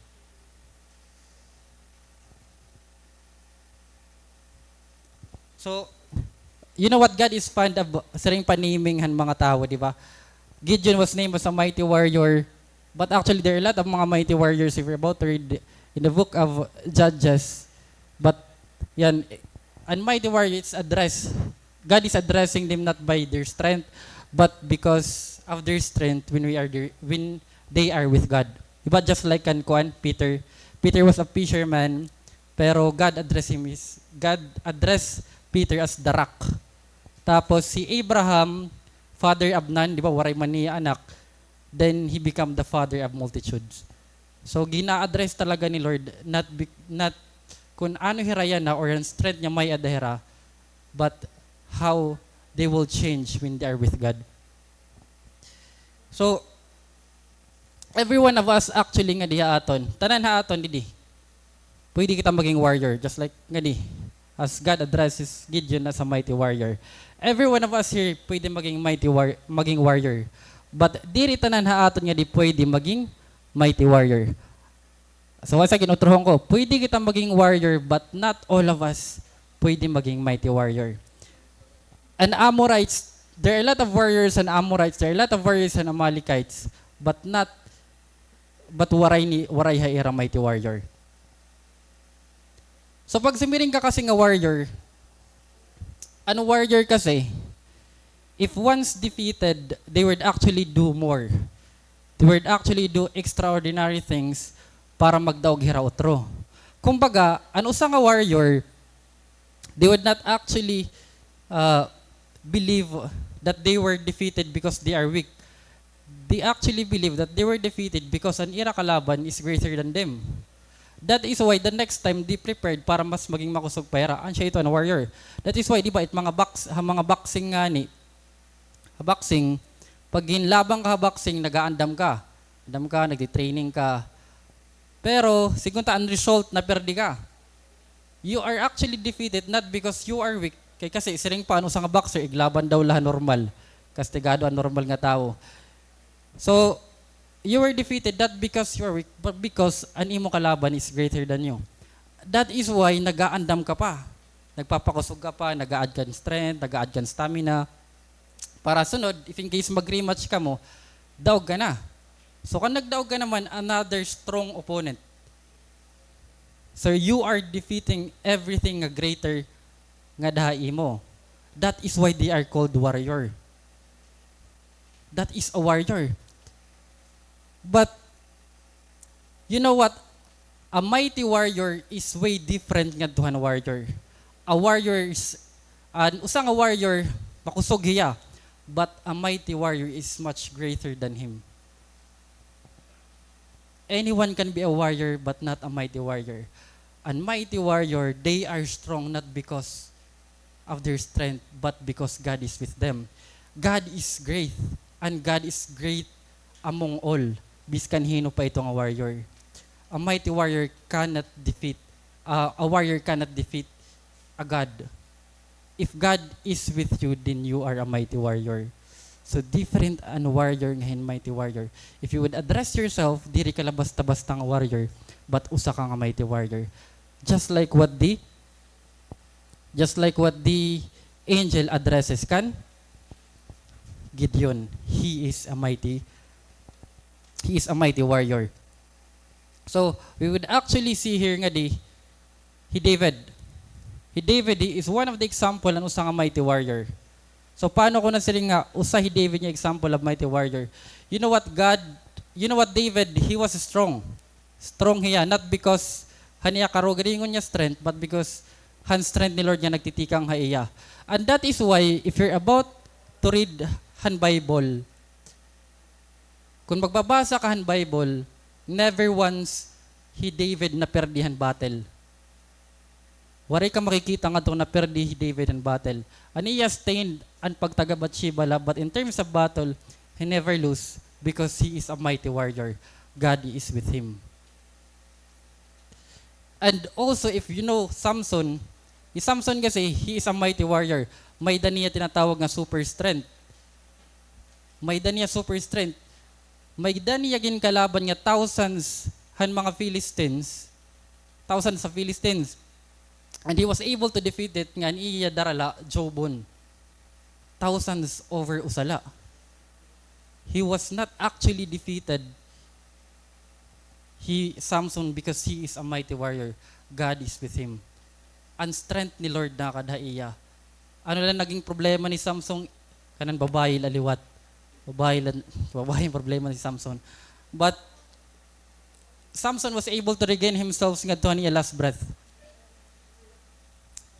So, you know what? God is fond of siring pa-naming han mga tawo, di ba? Gideon was named as a mighty warrior, but actually there are a lot of mga mighty warriors if you're about to read in the book of Judges. But, yan, an mighty warrior, it's addressed. God is addressing them not by their strength, but because of their strength when we are there, when they are with God. Di ba, just like kan kuan, Peter. Peter was a fisherman, pero God address him is, God address Peter as the rock. Tapos si Abraham, father of none, di ba, waray man niya anak, then he become the father of multitudes. So, gina-address talaga ni Lord, not, be- not kun ano hira yana or an strength nga may-ada hira, but how they will change when they are with God. So, every one of us actually ngadi ha aton, tanan ha aton didi, pwede kita maging warrior, just like ngadi. As God addresses Gideon as a mighty warrior. Every one of us here pwede maging mighty war- maging warrior. But diri tanan ha aton ngadi pwede maging mighty warrior. So once again, utrohon ko, pwede kita maging warrior, but not all of us pwede maging mighty warrior. An Amorites, there are a lot of warriors an Amorites, there are a lot of warriors an Amalekites, but not, but waray ni, waray ha ira mighty warrior. So pag sumiring ka kasi nga warrior, an warrior kasi, if once defeated, they would actually do more. They would actually do extraordinary things para magdaog hira utro. Kumbaga, an usa nga warrior, they would not actually, uh, believe that they were defeated because they are weak. They actually believe that they were defeated because an ira kalaban is greater than them. That is why the next time they prepared para mas maging makusog pa hira. Asya ito an warrior. That is why, di ba, it mga box, ha mga boxing ngani, ha boxing, pag ginlabang ka ha boxing, nagaandam ka. Andam ka, nagti-training ka. Pero, sigun ta an result, naperdi ka. You are actually defeated not because you are weak. Kay kasi, siring pa an usa nga boxer, iglaban daw la ha normal. Kastigado an normal nga tawo. So, you were defeated not because you are weak, but because an imo kalaban is greater than you. That is why nagaandam ka pa. Nagpapakusog ka pa, nag-a-add ka hin strength, nag-a-add ka hin stamina. Para sunod, if in case mag-rematch kamo, daog ka na. So, kan nagdaog ka naman, another strong opponent. So, you are defeating everything nga greater ngada ha imo. That is why they are called warrior. That is a warrior. But, you know what? A mighty warrior is way different ngadto han warrior. A warrior is, an usa nga warrior, makusog hiya. But a mighty warrior is much greater than him. Anyone can be a warrior, but not a mighty warrior. An mighty warrior, they are strong not because of their strength, but because God is with them. God is great, and God is great among all, biskan hin-o pa ito nga warrior. A mighty warrior cannot defeat, uh, a warrior cannot defeat a God. If God is with you, then you are a mighty warrior. So, different an warrior nga hin mighty warrior. If you would address yourself, diri ka la basta-basta nga warrior, but usa ka nga mighty warrior. Just like what the, just like what the angel addresses kan Gideon. He is a mighty, he is a mighty warrior. So, we would actually see here ngadi, hi David. Hi David, he is one of the example an usa nga mighty warrior. So, paano ko nasiring nga usa hi David nga example of mighty warrior? You know what, God, you know what, David, he was strong. Strong hiya, not because han iya karugaringon nga strength, but because han strength ni Lord nga nagtitikang ha iya. And that is why, if you're about to read han Bible, kon magbabasa ka han Bible, never once hi David naperdi han battle. Waray ka makikita ngadto naperdi hi David han battle. An iya stained an pagtaga Bathsheba la, but in terms of battle, he never lose because he is a mighty warrior. God is with him. And also, if you know Samson, hi Samson kasi, he is a mighty warrior. May-ada niya tinatawag nga super strength. May-ada niya super strength. May-ada niya ginkalaban nga thousands han mga Philistines. Thousands of Philistines. And he was able to defeat it nga an iya dara la, jawbon. Thousands over usa la. He was not actually defeated, hi Samson, because he is a mighty warrior. God is with him. An strength ni Lord nakada ha iya. Ano la naging problema ni Samson? Kanan babaye la liwat. Babaye la, babaye an problema ni Samson. But Samson was able to regain himself ngadto han iya last breath.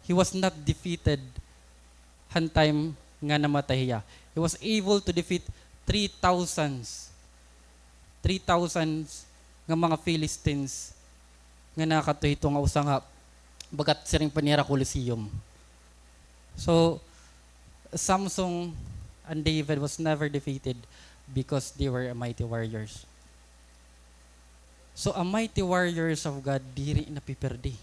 He was not defeated han time nga namatay hiya. He was able to defeat three thousands, three thousands nga mga Philistines nga nakadto hito nga usa nga, bagat siring pa nira Coliseum. So, Samson and David was never defeated because they were a mighty warriors. So, a mighty warriors of God, diri napiperdi.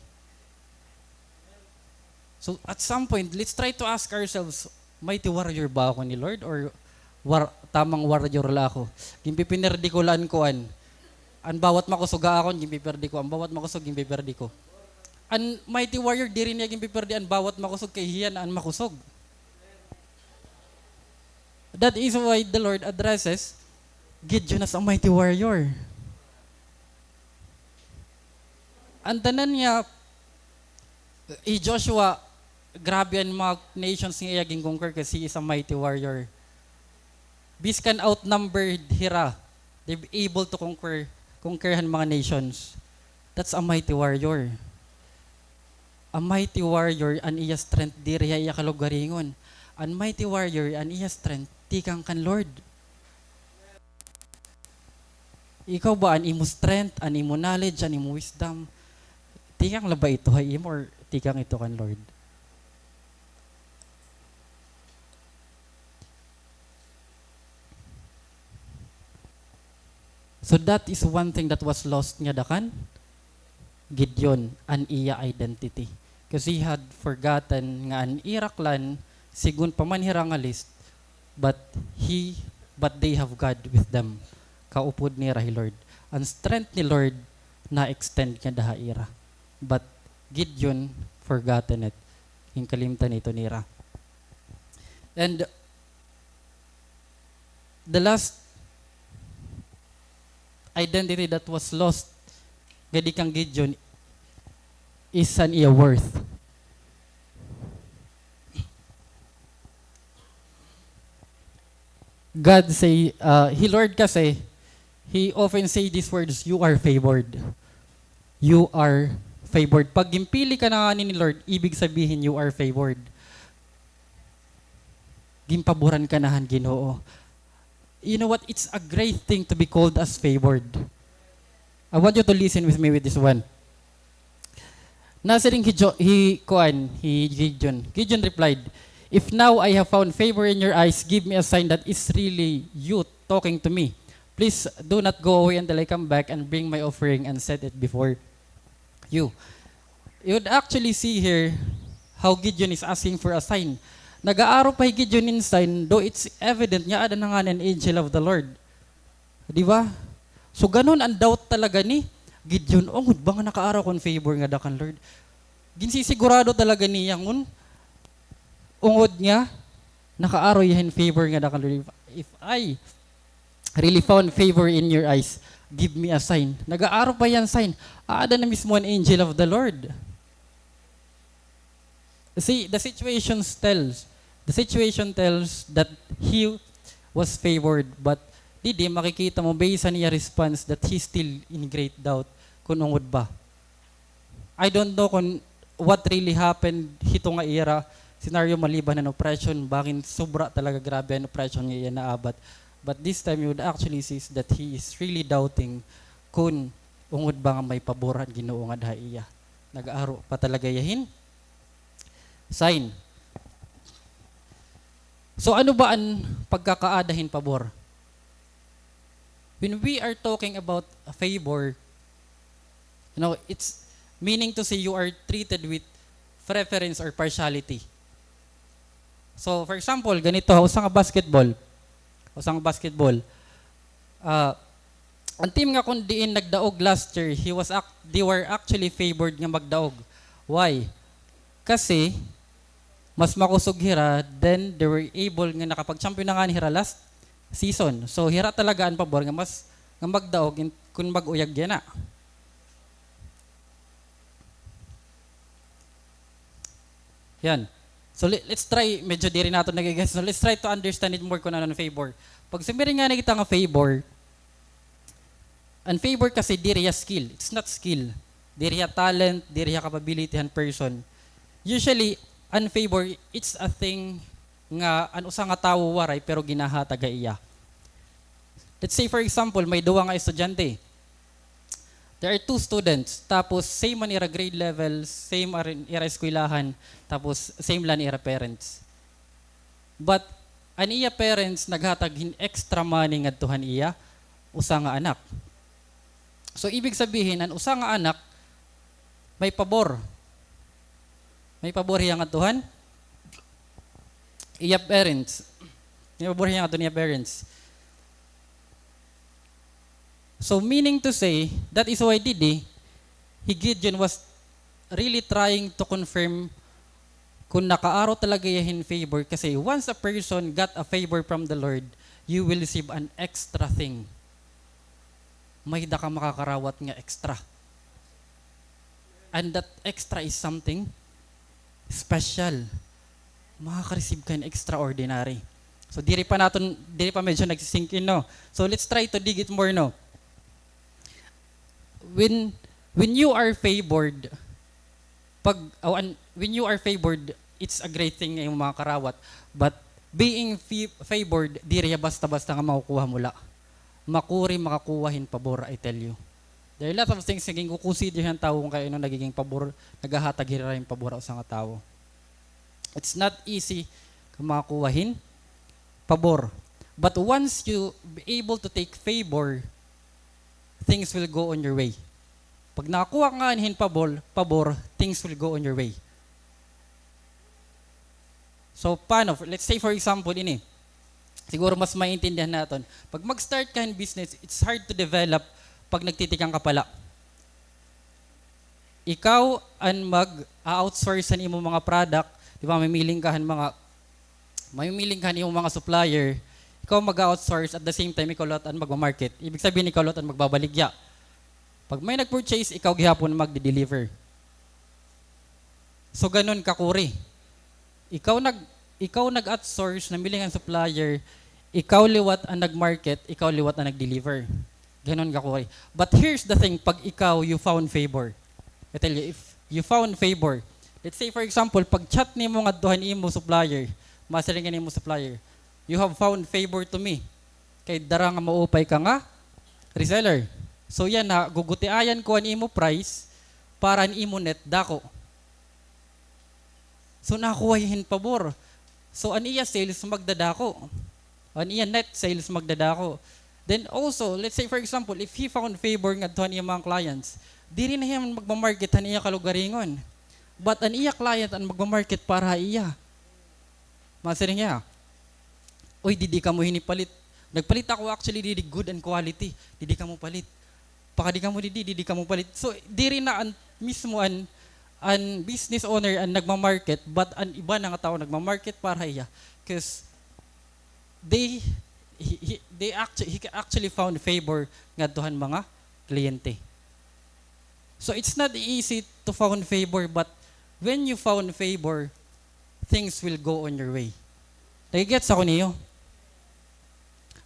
So, at some point, let's try to ask ourselves, mighty warrior ba ako ni Lord or war-, tamang warrior la ako? Ginpipinerdi ko la an kuan. An bawat makusog ha akon, ginpiperdi ko. An bawat makusog, ginpiperdi ko. An mighty warrior, diri niya ginpiperdi an bawat makusog, kay hiya na an makusog. That is why the Lord addresses Gideon as a mighty warrior. An tanan nga, hi Joshua, grabe an mga nations nga iya gin-conquer kasi he is a mighty warrior. Biskan outnumbered hira, they able to conquer, conquer han mga nations. That's a mighty warrior. A mighty warrior, an iya strength diri ha iya kalugaringon. An mighty warrior, an iya strength tikang kan Lord. Ikaw ba, an imo strength, an imo knowledge, an imo wisdom, tikang la ba ito ha imo or tikang ito kan Lord? So that is one thing that was lost ngada kan Gideon, an iya identity. Kasi he had forgotten nga an ira clan, sigon pa man hira nga list, but he, but they have God with them. Kaupod nira hi Lord. An strength ni Lord na-extend ngada ha ira. But Gideon forgotten it. Ginkalimtan ito nira. And the last identity that was lost ngadi kan Gideon is an iya worth. God say, uh, hi Lord kasi, he often say these words, "You are favored." You are favored. Pag ginpili ka na ngani ni Lord, ibig sabihin you are favored. Ginpaboran ka na han Ginoo. You know what? It's a great thing to be called as favored. I want you to listen with me with this one. Nasiring hi Jo-, hi kuan, hi Gideon. Gideon replied, "If now I have found favor in your eyes, give me a sign that is really you talking to me. Please do not go away until I come back and bring my offering and set it before you." You would actually see here how Gideon is asking for a sign. Nag-aaro pa hi Gideon hin sign, though it's evident nga aada na ngani an angel of the Lord. Di ba? So, ganun an doubt talaga ni Gideon, "Ungod ba nga nakaaro ako hin favor ngada kan Lord?" Ginsisigurado talaga niya ngun ungod nga nakaaro hiya hin favor ngada kan Lord. "If, if I really found favor in your eyes, give me a sign." Nag-aaro pa hiya hin sign. Aada na mismo an angel of the Lord. See, the situation tells, the situation tells that he was favored, but didi makikita mo based on iya response that he's still in great doubt kun ungod ba. I don't know kun what really happened hito nga ira scenario maliban an oppression, bangin sobra talaga grabe an oppression nga iya naabat. But this time, you would actually see that he is really doubting kun ungod ba nga may pabor an Ginoo ngada ha iya. Nag-aaro pa talaga hiya hin sign. So, ano ba an pagkakaada hin pabor? When we are talking about a favor, you know, it's meaning to say you are treated with preference or partiality. So, for example, ganito, usa nga basketball. Usa nga basketball. Ah, an team nga kun diin nagdaog last year, he was ac-, they were actually favored nga magdaog. Why? Kasi, mas makusog hira, then they were able nga nakapag-champion na ngani hira last season. So, hira talaga an pabor nga mas, nga magdaog in, kun mag-uyag yana. Yan. So, le-, let's try, medyo diri naton nagigets. So, let's try to understand it more kun ano an favor. Pag sumiring ngani kita nga favor, an favor kasi diri hiya skill. It's not skill. Diri hiya talent, diri hiya capability han person. Usually, an favor, it's a thing nga an usa nga tawo waray pero ginahatag ha iya. Let's say, for example, may duha nga estudyante. There are two students, tapos same man ira grade level, same ar-, ira eskwelahan, tapos same la an ira parents. But an iya parents naghatag hin extra money ngadto han iya usa nga anak. So, ibig sabihin, an usa nga anak may pabor. May pabor hiya ngadto han iya parents. May pabor hiya ngadto han iya parents. So, meaning to say, that is why didi, hi Gideon was really trying to confirm kon nakaaro talaga hiya hin favor, kasi once a person got a favor from the Lord, you will receive an extra thing. May-ada ka makakarawat nga extra. And that extra is something special. Makaka-receive ka hin extraordinary. So, diri pa naton, diri pa medyo nagsi-sink in, no? So, let's try to dig it more, no? When, when you are favored, pag, oh, an-, when you are favored, it's a great thing nga imo makakarawat. But being fa-, favored, diri hiya basta-basta nga makukuha mo la. Makuri makakuha hin pabor, I tell you. There are a lot of things nga ginko-consider han tawo kon kay ano nagiging pabor, naghahatag hira hin pabor ha usa nga tawo. It's not easy nga makakuha hin pabor. But once you be able to take favor, things will go on your way. Pag nakakuha ka hin pabor, pabor, things will go on your way. So, paano? Let's say, for example, ini. Siguro mas maintindihan naton. Pag mag-start ka hin business, it's hard to develop pag nagtitikang ka pa la. Ikaw an mag-outsource han imo mga product, di ba, mamimiling ka han mga, mamimiling ka han imo mga supplier, ikaw mag-outsource, at the same time, ikaw liwat an magma-market. Ibig sabihin, ikaw liwat an magbabaligya. Pag may nag-purchase, ikaw gihapon magde-deliver. So, ganun kakuri. Ikaw nag-, ikaw nag-outsource, namili han supplier, ikaw liwat an nag-market, ikaw liwat an nag-deliver. Ganun kakuri. But here's the thing, pag ikaw, you found favor. I tell you, if you found favor, let's say, for example, pag-chat nimo ngadto han imo supplier, masiring an imo supplier, "You have found favor to me." Kay dara nga maupay ka nga reseller. So yana, gugutiayan ko an imo price para an imo net dako. So nakuha hiya hin pabor. So an iya sales magdadako. An iya net sales magdadako. Then also, let's say for example, if he found favor ngadto han iya mga clients, diri na hiya magma-market han iya kalugaringon. But an iya client an magma-market para ha iya. Masiring hiya, "Uy, didi kamo hini palit. Nagpalit ako actually didi, good an quality. Didi kamo palit. Pakadi kamo didi, didi kamo palit." So, diri na an mismo an, an business owner an nagma-market, but an iba na nga tawo nagma-market para ha iya. 'Cause they, he, he, they actu-, he actually found favor ngadto han mga kliyente. So, it's not easy to found favor, but when you found favor, things will go on your way. Nagigets ako niyo?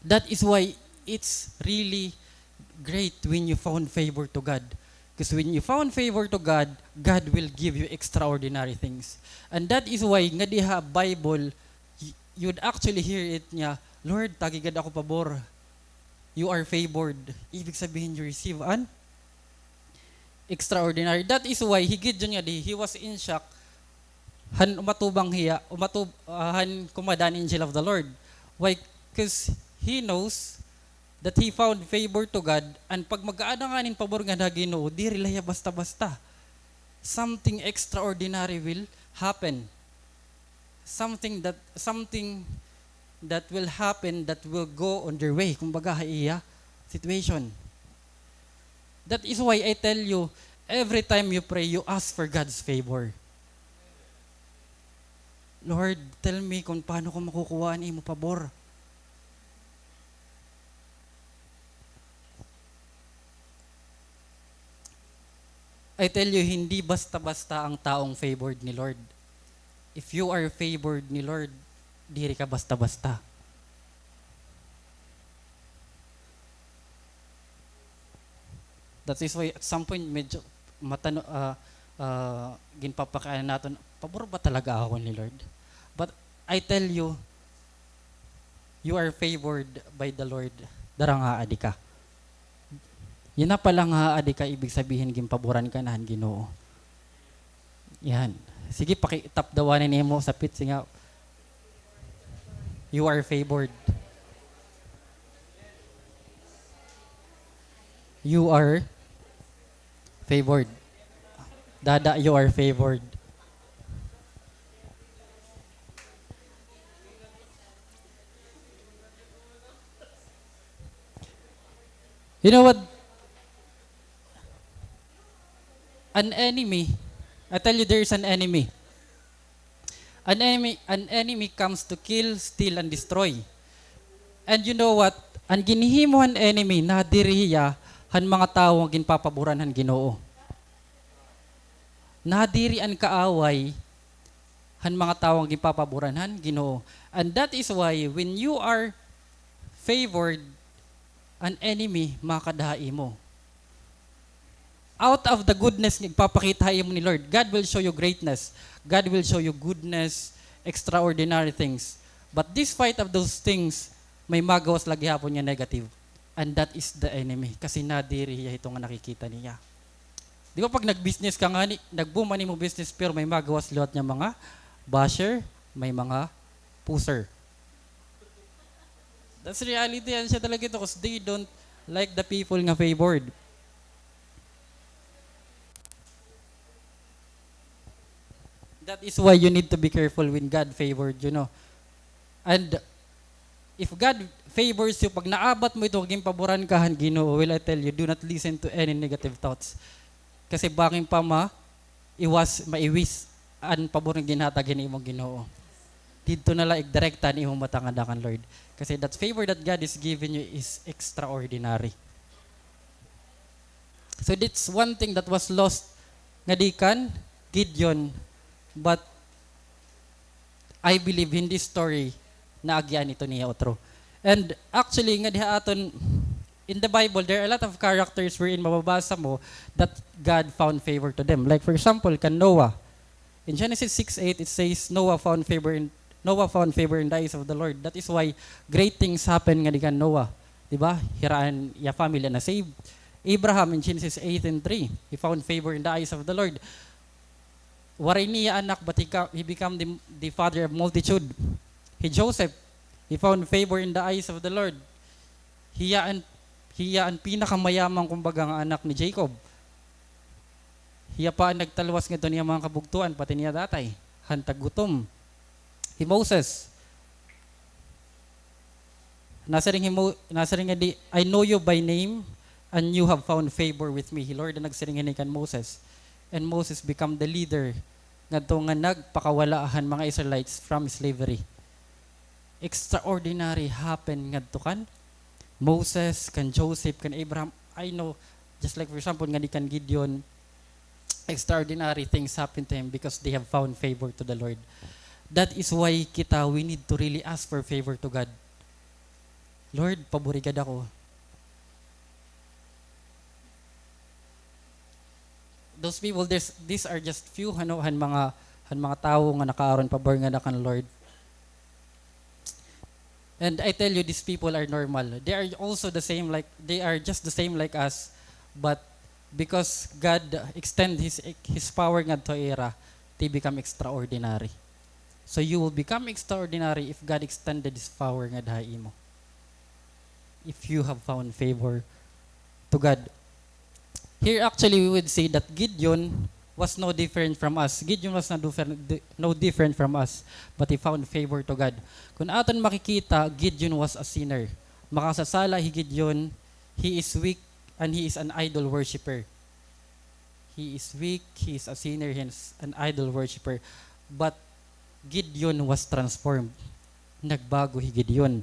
That is why it's really great when you found favor to God. 'Cause when you found favor to God, God will give you extraordinary things. And that is why nga diha Bible, y-, you'd actually hear it nga, "Lord, tagi gad ako pabor." You are favored. Ibig sabihin, you receive an extraordinary. That is why hi Gideon ngadi, he was in shock. Han umatubang hiya, umatub-, ah, han kumada an angel of the Lord. Why? 'Cause he knows that he found favor to God, and pag mag-aada ngani hin pabor ngada ha Ginoo, diri la hiya basta-basta. Something extraordinary will happen. Something that, something that will happen that will go on their way, kumbaga, ha iya situation. That is why I tell you, every time you pray, you ask for God's favor. "Lord, tell me kung paano ko makukuha an imo pabor." I tell you, hindi basta-basta ang taong favored ni Lord. If you are favored ni Lord, diri ka basta-basta. That is why at some point, medyo matano-, ah, ah, ginpapakiana naton, "Pabor ba talaga ako ni Lord?" But I tell you, you are favored by the Lord. Dara nga adi ka. Yana pala nga adi ka, ibig sabihin, ginpaboran ka na han Ginoo. Yan. Sige, paki-tap daw anay nimo sa pit, singa, "You are favored." You are favored. Dada, you are favored. You know what? An enemy, I tell you, there is an enemy. An enemy, an enemy comes to kill, steal, and destroy. And you know what? An ginhihimo han enemy, nadiri hiya han mga tawo nga ginpapaboran han Ginoo. Nadiri an kaaway han mga tawo nga ginpapaboran han Ginoo. And that is why when you are favored, an enemy makada ha imo. Out of the goodness nga igpapakita ha imo ni Lord, God will show you greatness. God will show you goodness, extraordinary things. But despite of those things, may magawas la gihapon nga negative. And that is the enemy. Kasi nadiri hiya hito nga nakikita niya. Di ba pag nag-business ka ngani, nag-boom an imo business, pero may magawas liwat nga mga basher, may mga pusher. That's reality. Ano siya talaga ito? 'Cause they don't like the people nga favored. That is why you need to be careful when God favored you, no? And if God favors you, pag naabat mo ito, ginpaboran ka han Ginoo, will I tell you, do not listen to any negative thoughts. Kasi bangin pa ma-, iwas, maiwis an pabor nga ginhatag hin imong Ginoo. Didto na la igdirekta an imong mata ngada kan Lord. Kasi that favor that God is giving you is extraordinary. So that's one thing that was lost ngadi kan Gideon, but I believe in this story, naagian ito niya utro. And actually, ngadi ha aton, in the Bible, there are a lot of characters wherein mababasa mo that God found favor to them. Like, for example, kan Noah. In Genesis six eight, it says, "Noah found favor in, Noah found favor in the eyes of the Lord." That is why great things happen ngadi kan Noah. Di ba? Hira an iya family na-save. Abraham in Genesis eighteen three, he found favor in the eyes of the Lord. Waray niya anak, but he ca-, he become the, the father of multitude. Hi Joseph, he found favor in the eyes of the Lord. Hiya an, hiya an pinakamayaman, kumbaga, nga anak ni Jacob. Hiya pa an nagtalwas ngadto niya mga kabugtoan, pati niya tatay, han taggutom. Hi Moses, nasiring hi Mo-, nasiring ngadi, "I know you by name, and you have found favor with me." Hi Lord an nagsiring hini kan Moses. And Moses become the leader ngadto nga nagpakawala han mga Israelites from slavery. Extraordinary happen ngadto kan Moses, kan Joseph, kan Abraham. I know, just like, for example, ngadi kan Gideon, extraordinary things happen to him because they have found favor to the Lord. That is why kita, we need to really ask for favor to God. "Lord, pabori gad ako." Those people, there's, these are just few, ano, han mga, han mga tawo nga nakaaron pabor ngada kan Lord. And I tell you, these people are normal. They are also the same, like, they are just the same like us, but because God extend his, his power ngadto ira, they become extraordinary. So you will become extraordinary if God extended his power ngada ha imo. If you have found favor to God. Here, actually, we would say that Gideon was no different from us. Gideon was no different, di-, no different from us, but he found favor to God. Kun aton makikita, Gideon was a sinner. Makasasala hi Gideon, he is weak, and he is an idol worshipper. He is weak, he is a sinner, he is an idol worshipper. But Gideon was transformed. Nagbago hi Gideon.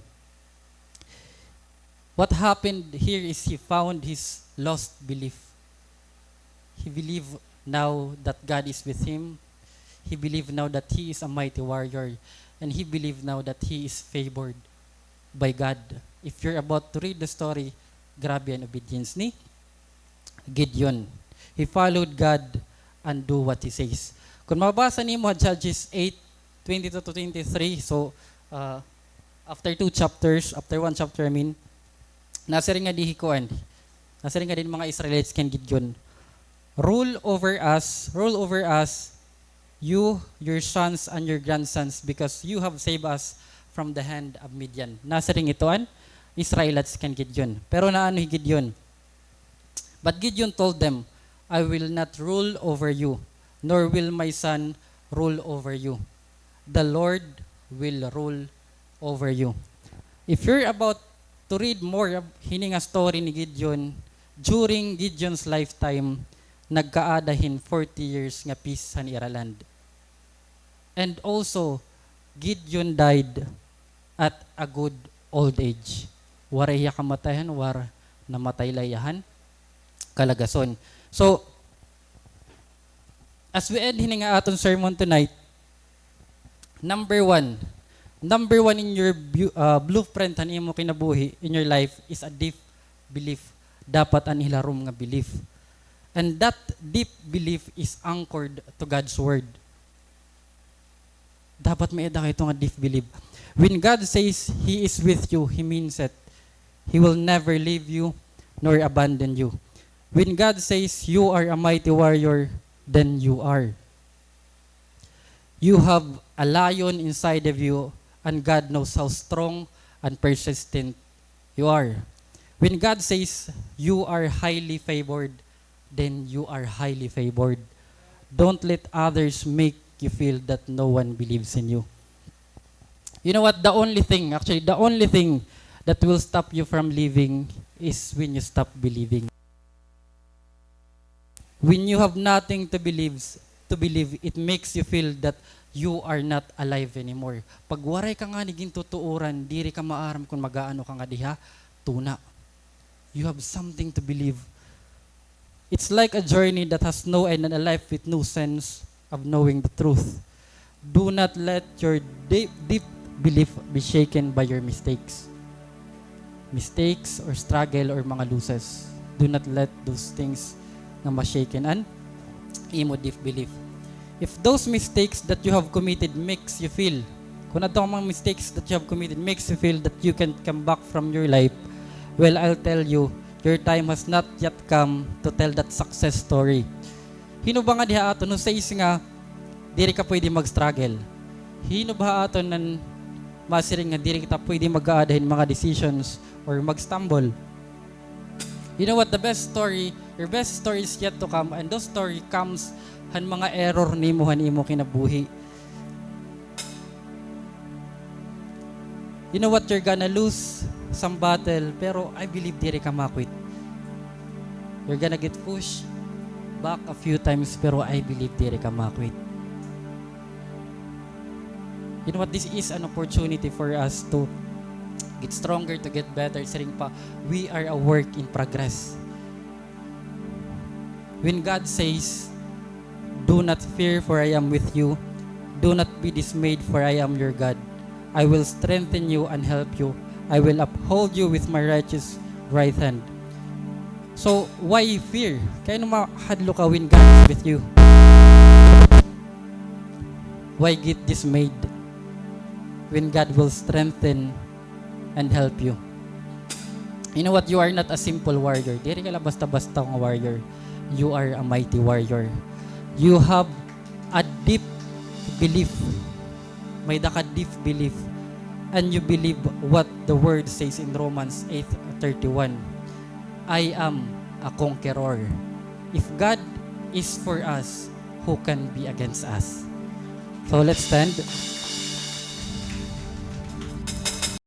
What happened here is he found his lost belief. He believed now that God is with him. He believed now that he is a mighty warrior. And he believed now that he is favored by God. If you're about to read the story, grabe an obedience ni Gideon. He followed God and do what he says. Kun mabasa nimo ha Judges eight, twenty-two to twenty-three, so, ah, after two chapters, after one chapter, I mean, nasiring ngadi hi kuan, Nasiring ngadi hin mga Israelites kan Gideon, "Rule over us, rule over us, you, your sons, and your grandsons, because you have saved us from the hand of Midian." Nasiring ito an Israelites kan Gideon. Pero naano hi Gideon? But Gideon told them, "I will not rule over you, nor will my son rule over you. The Lord will rule over you." If you're about to read more of hini nga story ni Gideon, during Gideon's lifetime, nagkaada hin forty years nga peace han ira land. And also, Gideon died at a good old age. Waray hiya kamatay han war, namatay la hiya han kalagason. So, as we end hini nga aton sermon tonight, number one, number one in your bu-, ah, blueprint han imo kinabuhi, in your life, is a deep belief. Dapat an hilarom nga belief. And that deep belief is anchored to God's word. Dapat may-ada ka ito nga deep belief. When God says He is with you, He means it. He will never leave you nor abandon you. When God says you are a mighty warrior, then you are. You have a lion inside of you, and God knows how strong and persistent you are. When God says you are highly favored, then you are highly favored. Don't let others make you feel that no one believes in you. You know what? The only thing, actually, the only thing that will stop you from living is when you stop believing. When you have nothing to believe, to believe, it makes you feel that you are not alive anymore. Pag waray ka ngani gintutuoran, diri ka maaram kon mag-aano ka ngadi ha tuna. You have something to believe. It's like a journey that has no end and a life with no sense of knowing the truth. Do not let your deep, deep belief be shaken by your mistakes. Mistakes or struggle or mga losses. Do not let those things nga ma-shaken an imo deep belief. If those mistakes that you have committed makes you feel, kon adto nga mga mistakes that you have committed makes you feel that you can come back from your life, well, I'll tell you, your time has not yet come to tell that success story. Hin-o ba nga diha aton, who says nga diri ka pwede mag-struggle? Hin-o ba ha aton an masiring nga diri kita pwede mag-aada hin mga decisions or mag-stumble? You know what? The best story, your best story is yet to come, and those story comes han mga error nimo han imo kinabuhi. You know what? You're gonna lose some battle, pero I believe diri ka ma-quit. You're gonna get pushed back a few times, pero I believe diri ka ma-quit. You know what? This is an opportunity for us to get stronger, to get better. Siring pa, we are a work in progress. When God says, "Do not fear, for I am with you. Do not be dismayed, for I am your God. I will strengthen you and help you. I will uphold you with my righteous right hand." So, why fear? Kay ano mahadlok ka when God is with you? Why get dismayed when God will strengthen and help you? You know what? You are not a simple warrior. Diri ka la basta-basta nga warrior. You are a mighty warrior. You have a deep belief. May-ada ka deep belief. And you believe what the word says in Romans eight thirty-one. "I am a conqueror." If God is for us, who can be against us? So let's stand.